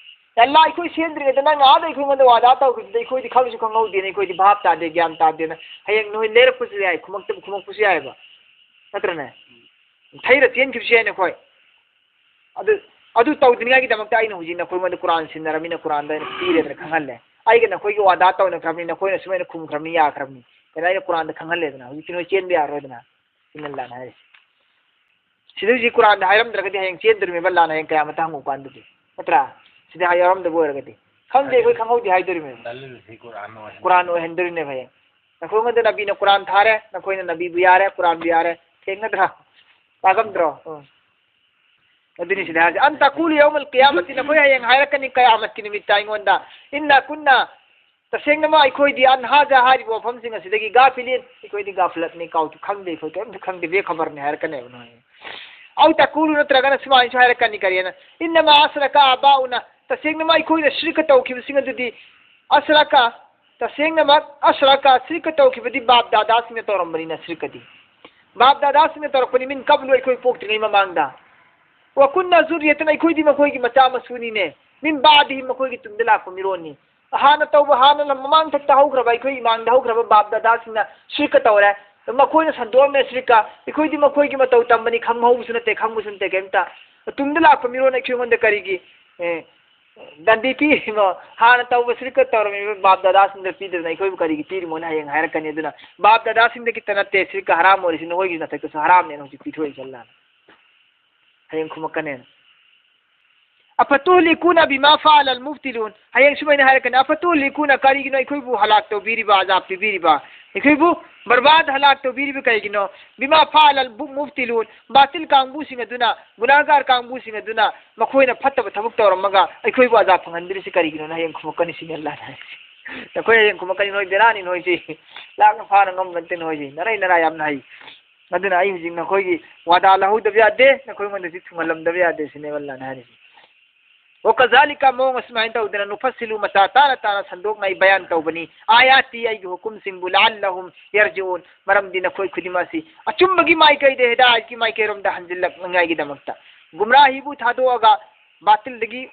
ꯑꯦ ꯑꯜꯂꯥ, ꯑꯩꯈꯣꯏ ꯁꯦꯝꯗ꯭ꯔꯤꯉꯩꯗ ꯅꯪꯅ ꯑꯥꯗ ꯑꯩꯈꯣꯏꯉꯣꯟꯗ ꯋꯥꯗꯥ ꯇꯧꯈꯤꯕꯗꯨꯗ ꯑꯩꯈꯣꯏꯗꯤ ꯈꯪꯁꯨ ꯈꯪꯍꯧꯗꯦꯅꯦ, ꯑꯩꯈꯣꯏꯗꯤ ꯚꯥꯞ ꯇꯥꯗꯦ, ꯒ꯭ꯌꯥꯟ ꯇꯥꯗꯦꯅ ꯍꯌꯦꯡ ꯅꯣꯏ ꯂꯩꯔꯛꯄꯁꯨ ꯌꯥꯏ, ꯈꯨꯝꯃꯛꯇꯕ ꯈꯨꯝꯃꯛꯄꯁꯨ ꯌꯥꯏꯑꯕ, ꯅꯠꯇ꯭ꯔꯅꯦ? ꯊꯩꯔ ꯆꯦꯟꯈꯤꯕꯁꯨ ꯌꯥꯏ ꯅꯈꯣꯏ꯫ ꯑꯗꯨ, ꯑꯗꯨ ꯇꯧꯗꯅꯤꯡꯉꯥꯏꯒꯤꯗꯃꯛꯇ ꯑꯩꯅ ꯍꯧꯖꯤꯛ ꯅꯈꯣꯏꯉꯣꯟꯗ ꯀꯨꯔꯥꯟ ꯁꯤꯟꯅꯔꯕꯅꯤꯅ ꯀꯨꯔꯥꯟꯗ ꯑꯩꯅ ꯄꯤꯔꯦꯗꯅ ꯈꯪꯍꯜꯂꯦ꯫ ꯑꯩꯒ ꯅꯈꯣꯏꯒꯤ ꯋꯥꯗꯥ ꯇꯧꯅꯈ꯭ꯔꯕꯅꯤ, ꯅꯈꯣꯏꯅ ꯁꯨꯃꯥꯏꯅ ꯈꯨꯝꯈ꯭ꯔꯕꯅꯤ, ꯌꯥꯈ꯭ꯔꯕꯅꯤ꯫ ꯑꯗꯨꯅ ꯑꯩꯅ ꯀꯨꯔꯥꯟꯗ ꯈꯪꯍꯜꯂꯦꯗꯅ, ꯍꯧꯖꯤꯛꯇꯤ ꯅꯣꯏ ꯆꯦꯟꯕ ꯌꯥꯔꯔꯣꯏꯗꯅ꯫ ꯁꯤꯅꯤ ꯑꯜꯂꯥꯍꯅ ꯍꯥꯏꯔꯤꯁꯦ꯫ ꯁꯤꯗ ꯍꯧꯖꯤꯛ ꯀꯨꯔꯥꯟꯗ ꯍꯥꯏꯔꯝꯗ꯭ꯔꯒꯗꯤ ꯍꯌꯦꯡ ꯆꯦꯟꯗꯣꯔꯤꯃꯦꯕ ꯑꯜꯂꯥꯍꯅ ꯍꯌꯦꯡ ꯀꯌꯥꯃꯠꯇ ꯍꯪꯉꯨ ꯀꯥꯟꯗꯗꯤ꯫ ꯅꯠꯇ꯭ꯔꯥ? ꯁꯤꯗ ꯍꯥꯏ ꯌꯥꯎꯔꯝꯗꯕ ꯑꯣꯏꯔꯒꯗꯤ꯫ ꯈꯪꯗꯦ, ꯑꯩꯈꯣꯏ ꯈꯪꯍꯧꯗꯦ ꯍꯥꯏꯗꯣꯔꯤꯃꯦꯕ꯫ ꯗꯂꯤꯜꯁꯤ ꯀꯨꯔꯥꯟ ꯑꯣꯏꯍꯟ- ꯀꯨꯔꯥꯟ ꯑꯣꯏꯍꯟꯗꯣꯔꯤꯅꯦꯕ ꯍꯌꯦꯡ꯫ ꯅꯈꯣꯏꯉꯣꯟꯗ ꯅꯕꯤꯅ ꯀꯨꯔꯥꯟ ꯊꯥꯔꯦ, ꯅꯈꯣꯏꯅ ꯅꯕꯤꯕꯨ ꯌꯥꯔꯦ, ꯀꯨꯔꯥꯟꯕꯨ ꯌꯥꯔꯦ꯫ ꯊꯦꯡꯅꯗ꯭ꯔꯥ? ꯇꯥꯒꯝꯗ꯭ꯔꯣ? ꯎꯝ꯫ ꯑꯗꯨꯅꯤ ꯁꯤꯗ ꯍꯥꯏꯁꯦ꯫ "ꯑꯟ ꯇꯀꯨꯂꯨ ꯌꯧꯃꯜ ꯀꯤꯌꯥꯃꯇꯤ", ꯅꯈꯣꯏ ꯍꯌꯦꯡ ꯍꯥꯏꯔꯛꯀꯅꯤ ꯀꯌꯥꯃꯠꯀꯤ ꯅꯨꯃꯤꯠꯇ ꯑꯩꯉꯣꯟꯗ, "ꯏꯟꯅꯥ ꯀꯨꯟꯅꯥ", ꯇꯁꯦꯡꯅꯃꯛ ꯑꯩꯈꯣꯏꯗꯤ, "ꯑꯟ ꯍꯥꯖꯥ", ꯍꯥꯏꯔꯤꯕ ꯋꯥꯐꯝꯁꯤꯡ ꯑꯁꯤꯗꯒꯤ, "ꯒꯥꯐꯤꯂꯤꯟ", ꯑꯩꯈꯣꯏꯗꯤ ꯒꯥꯐꯂꯠꯅꯤ, ꯀꯥꯎ ꯈꯪꯗꯦ, ꯑꯩꯈꯣꯏ ꯀꯔꯤꯝꯇ ꯈꯪꯗꯦ, ꯕꯦꯈꯕꯔꯅꯤ ꯍꯥꯏꯔꯛꯀꯅꯦꯕ ꯅꯣꯏ꯫ "ꯑꯧ ꯇꯀꯨꯂꯨ", ꯅꯠꯇ꯭ꯔꯒꯅ ꯁꯨꯃꯥꯏꯅꯁꯨ ꯍꯥꯏꯔꯛꯀꯅꯤ, ꯀꯔꯤ ꯍꯥꯏꯅ? "ꯏꯟꯅꯃꯥ ꯑꯁꯔꯀꯥ ꯑꯕꯥꯎꯅꯥ", ꯇꯁꯦꯡꯅꯃꯛ ꯑꯩꯈꯣꯏꯅ ꯁꯤꯔꯀ ꯇꯧꯈꯤꯕꯁꯤꯡ ꯑꯗꯨꯗꯤ, ꯑꯁꯔꯀ, ꯇꯁꯦꯡꯅꯃꯛ ꯑꯁꯔꯀ, ꯁꯤꯔꯀ ꯇꯧꯈꯤꯕꯗꯤ ꯕꯥꯞ ꯗꯥꯗꯥꯁꯤꯡꯅ ꯇꯧꯔꯝꯕꯅꯤꯅ ꯁꯤꯔꯀꯗꯤ꯫ ꯕꯥꯞ ꯗꯥꯗꯥꯁꯤꯡꯅ ꯇꯧꯔꯛꯄꯅꯤ, "ꯃꯤꯟ ꯀꯕꯂꯨ", ꯑꯩꯈꯣꯏ ꯄꯣꯛꯇ꯭ꯔꯤꯉꯩ ꯃꯃꯥꯡꯗ꯫ "ꯋꯥ ꯀꯨꯟꯅꯥ ꯖꯨꯔꯤꯌꯇꯟ", ꯑꯩꯈꯣꯏꯗꯤ ꯃꯈꯣꯏꯒꯤ ꯃꯆꯥ ꯃꯁꯨꯅꯤꯅꯦ꯫ "ꯃꯤꯟ ꯕꯥꯗꯤꯍꯤꯝ", ꯃꯈꯣꯏꯒꯤ ꯇꯨꯡꯗ ꯂꯥꯛꯄ ꯃꯤꯔꯣꯟꯅꯤ꯫ ꯍꯥꯟꯅ ꯇꯧꯕ, ꯍꯥꯟꯅ ꯂꯝ ꯃꯃꯥꯡꯊꯛꯇ ꯍꯧꯈ꯭ꯔꯕ, ꯑꯩꯈꯣꯏ ꯏꯃꯥꯡꯗ ꯍꯧꯈ꯭ꯔꯕ ꯕꯥꯞ ꯗꯥꯗꯥꯁꯤꯡꯅ ꯁꯤꯔꯀ ꯇꯧꯔꯦ꯫ ꯃꯈꯣꯏꯅ ꯁꯟꯗꯣꯛꯑꯝꯃꯦ ꯁꯤꯔꯀ꯫ ꯑꯩꯈꯣꯏꯗꯤ ꯃꯈꯣꯏꯒꯤ ꯃꯇꯧ ꯇꯝꯕꯅꯤ, ꯈꯪꯍꯧꯕꯁꯨ ꯅꯠꯇꯦ, ꯈꯪꯕꯁꯨ ꯅꯠꯇꯦ ꯀꯩꯝꯇ꯫ ꯇꯨꯡꯗ ꯂꯥꯛꯄ ꯃꯤꯔꯣꯟ ꯑꯩꯈꯣꯏꯉꯣꯟꯗ ꯀꯔꯤꯒꯤ, ꯑꯦ, ꯗꯟꯗꯤ ꯄꯤꯔꯤꯃꯣ? ꯍꯥꯟꯅ ꯇꯧꯕ ꯁꯤꯔꯀ ꯇꯧꯔꯝꯃꯤꯕ ꯕꯥꯞ ꯗꯥꯗꯥꯁꯤꯡꯗ ꯄꯤꯗꯗꯅ ꯑꯩꯈꯣꯏꯕꯨ ꯀꯔꯤꯒꯤ ꯄꯤꯔꯤꯃꯣꯅ ꯍꯌꯦꯡ ꯍꯥꯏꯔꯛꯀꯅꯤ꯫ ꯑꯗꯨꯅ ꯕꯥꯞ ꯗꯥꯗꯥꯁꯤꯡꯗ ꯈꯤꯇ ꯅꯠꯇꯦ ꯁꯤꯔꯀ ꯍꯔꯥꯝ ꯑꯣꯏꯔꯤꯁꯤ, ꯅꯈꯣꯏꯒꯤ ꯃꯊꯛꯇꯁꯨ ꯍꯔꯥꯝꯅꯦꯅ ꯍꯧꯖꯤꯛ ꯄꯤꯊꯣꯛꯏꯁꯦ ꯑꯜꯂꯥꯅ꯫ ꯍꯌꯦꯡ ꯈꯨꯝꯃꯛꯀꯅꯦꯅ꯫ "ꯑꯐꯇꯨꯍ꯭ꯂꯤꯀꯨꯅ ꯕꯤꯃꯥ ꯐꯑꯂꯜ ꯃꯨꯕꯇꯤꯂꯨꯟ"꯫ ꯍꯌꯦꯡ ꯁꯨꯃꯥꯏꯅ ꯍꯥꯏꯔꯛꯀꯅꯤ, "ꯑꯐꯇꯨꯍ꯭ꯂꯤꯀꯨꯅ", ꯀꯔꯤꯒꯤꯅꯣ ꯑꯩꯈꯣꯏꯕꯨ ꯍꯂꯥꯛ ꯇꯧꯕꯤꯔꯤꯕ, ꯑꯖꯥꯕ ꯄꯤꯕꯤꯔꯤꯕ, ꯑꯩꯈꯣꯏꯕꯨ ꯕꯔꯕꯥꯗ, ꯍꯂꯥꯛ ꯇꯧꯕꯤꯔꯤꯕ ꯀꯩꯒꯤꯅꯣ? "ꯕꯤꯃꯥ ꯐꯑꯂꯜ ꯃꯨꯕꯇꯤꯂꯨꯟ", ꯕꯥꯇꯤꯜ ꯀꯥꯡꯕꯨꯁꯤꯡ ꯑꯗꯨꯅ, ꯒꯨꯅꯥꯒꯥꯔ ꯀꯥꯡꯕꯨꯁꯤꯡ ꯑꯗꯨꯅ ꯃꯈꯣꯏꯅ ꯐꯠꯇꯕ ꯊꯕꯛ ꯇꯧꯔꯝꯃꯒ ꯑꯩꯈꯣꯏꯕꯨ ꯑꯖꯥꯕ ꯐꯪꯍꯟꯗ꯭ꯔꯤꯁꯤ ꯀꯔꯤꯒꯤꯅꯣꯅ ꯍꯌꯦꯡ ꯈꯨꯝꯃꯛꯀꯅꯤ ꯁꯤꯅꯤ ꯑꯜꯂꯥꯍꯅ ꯍꯥꯏꯔꯤꯁꯤ꯫ ꯅꯈꯣꯏ ꯍꯌꯦꯡ ꯈꯨꯝꯃꯛꯀꯅꯤ, "ꯅꯣꯏ ꯕꯦꯔꯥꯅꯤ, ꯅꯣꯏꯁꯤ ꯂꯥꯛꯅ ꯐꯥꯅ ꯉꯝꯕ ꯅꯠꯇꯦ, ꯅꯣꯏꯁꯤ ꯅꯔꯩ ꯅꯔꯥ ꯌꯥꯝꯅ ꯍꯩ꯫ ꯑꯗꯨꯅ ꯑꯩ ꯍꯧꯖꯤꯛ ꯅꯈꯣꯏꯒꯤ ꯋꯥꯗꯥ ꯂꯧꯍꯧꯗꯕ ꯌꯥꯗꯦ, ꯅꯈꯣꯏꯉꯣꯟꯗ ꯍꯧꯖꯤꯛ ꯊꯨꯡꯍꯜꯂꯝꯗꯕ ꯌꯥꯗꯦ" ꯁꯤꯅꯦꯕ ꯑꯜꯂꯥꯍꯅ ꯍꯥꯏꯔꯤꯁꯤ꯫ "ꯋꯀꯖꯥꯂꯤꯀ", ꯃꯑꯣꯡ ꯑꯁꯨꯃꯥꯏꯅ ꯇꯧꯗꯅ, "ꯅꯨꯐꯁꯤꯂꯨ", ꯃꯆꯥ ꯇꯥꯅ ꯇꯥꯅ ꯁꯟꯗꯣꯛꯅ ꯑꯩ ꯕꯌꯥꯟ ꯇꯧꯕꯅꯤ, "ꯑꯥꯌꯥꯇꯤ", ꯑꯩꯒꯤ ꯍꯨꯀꯨꯝꯁꯤꯡꯕꯨ, "ꯂꯑꯜꯂꯍꯨꯝ ꯌꯔꯖꯤꯎꯟ", ꯃꯔꯝꯗꯤ ꯅꯈꯣꯏ ꯈꯨꯗꯤꯡꯃꯛ ꯑꯁꯤ ꯑꯆꯨꯝꯕꯒꯤ ꯃꯥꯏꯀꯩꯗ, ꯍꯤꯗꯥꯌꯠꯀꯤ ꯃꯥꯏꯀꯩꯔꯣꯝꯗ ꯍꯟꯖꯤꯜꯂꯛꯅꯉꯥꯏꯒꯤꯗꯃꯛꯇ, ꯒꯨꯝꯔꯥꯍꯤꯕꯨ ꯊꯥꯗꯣꯛꯑꯒ ꯕꯥꯇꯤꯜꯗꯒꯤ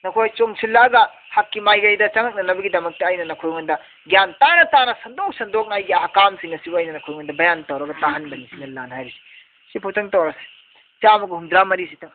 ꯅꯈꯣꯏ ꯆꯣꯡꯁꯤꯜꯂꯛꯑꯒ ꯍꯛꯀꯤ ꯃꯥꯏꯀꯩꯗ ꯆꯪꯉꯛꯅꯅꯕꯒꯤꯗꯃꯛꯇ ꯑꯩꯅ ꯅꯈꯣꯏꯉꯣꯟꯗ ꯒ꯭ꯌꯥꯟ ꯇꯥꯅ ꯇꯥꯅ ꯁꯟꯗꯣꯛ ꯁꯟꯗꯣꯛꯅ ꯑꯩꯒꯤ ꯑꯍꯀꯥꯝꯁꯤꯡ ꯑꯁꯤꯕꯨ ꯑꯩꯅ ꯅꯈꯣꯏꯉꯣꯟꯗ ꯕꯌꯥꯟ ꯇꯧꯔꯒ ꯇꯥꯍꯟꯕꯅꯤ ꯁꯤꯅꯤ ꯑꯜꯂꯥꯍꯅ ꯍꯥꯏꯔꯤꯁꯤ꯫ ꯁꯤꯐꯥꯎꯇꯪ ꯇꯧꯔꯁꯤ꯫ ꯆꯥꯝꯃꯒ ꯍꯨꯝꯗ꯭ꯔꯥ ꯃꯔꯤꯁꯤꯇꯪ꯫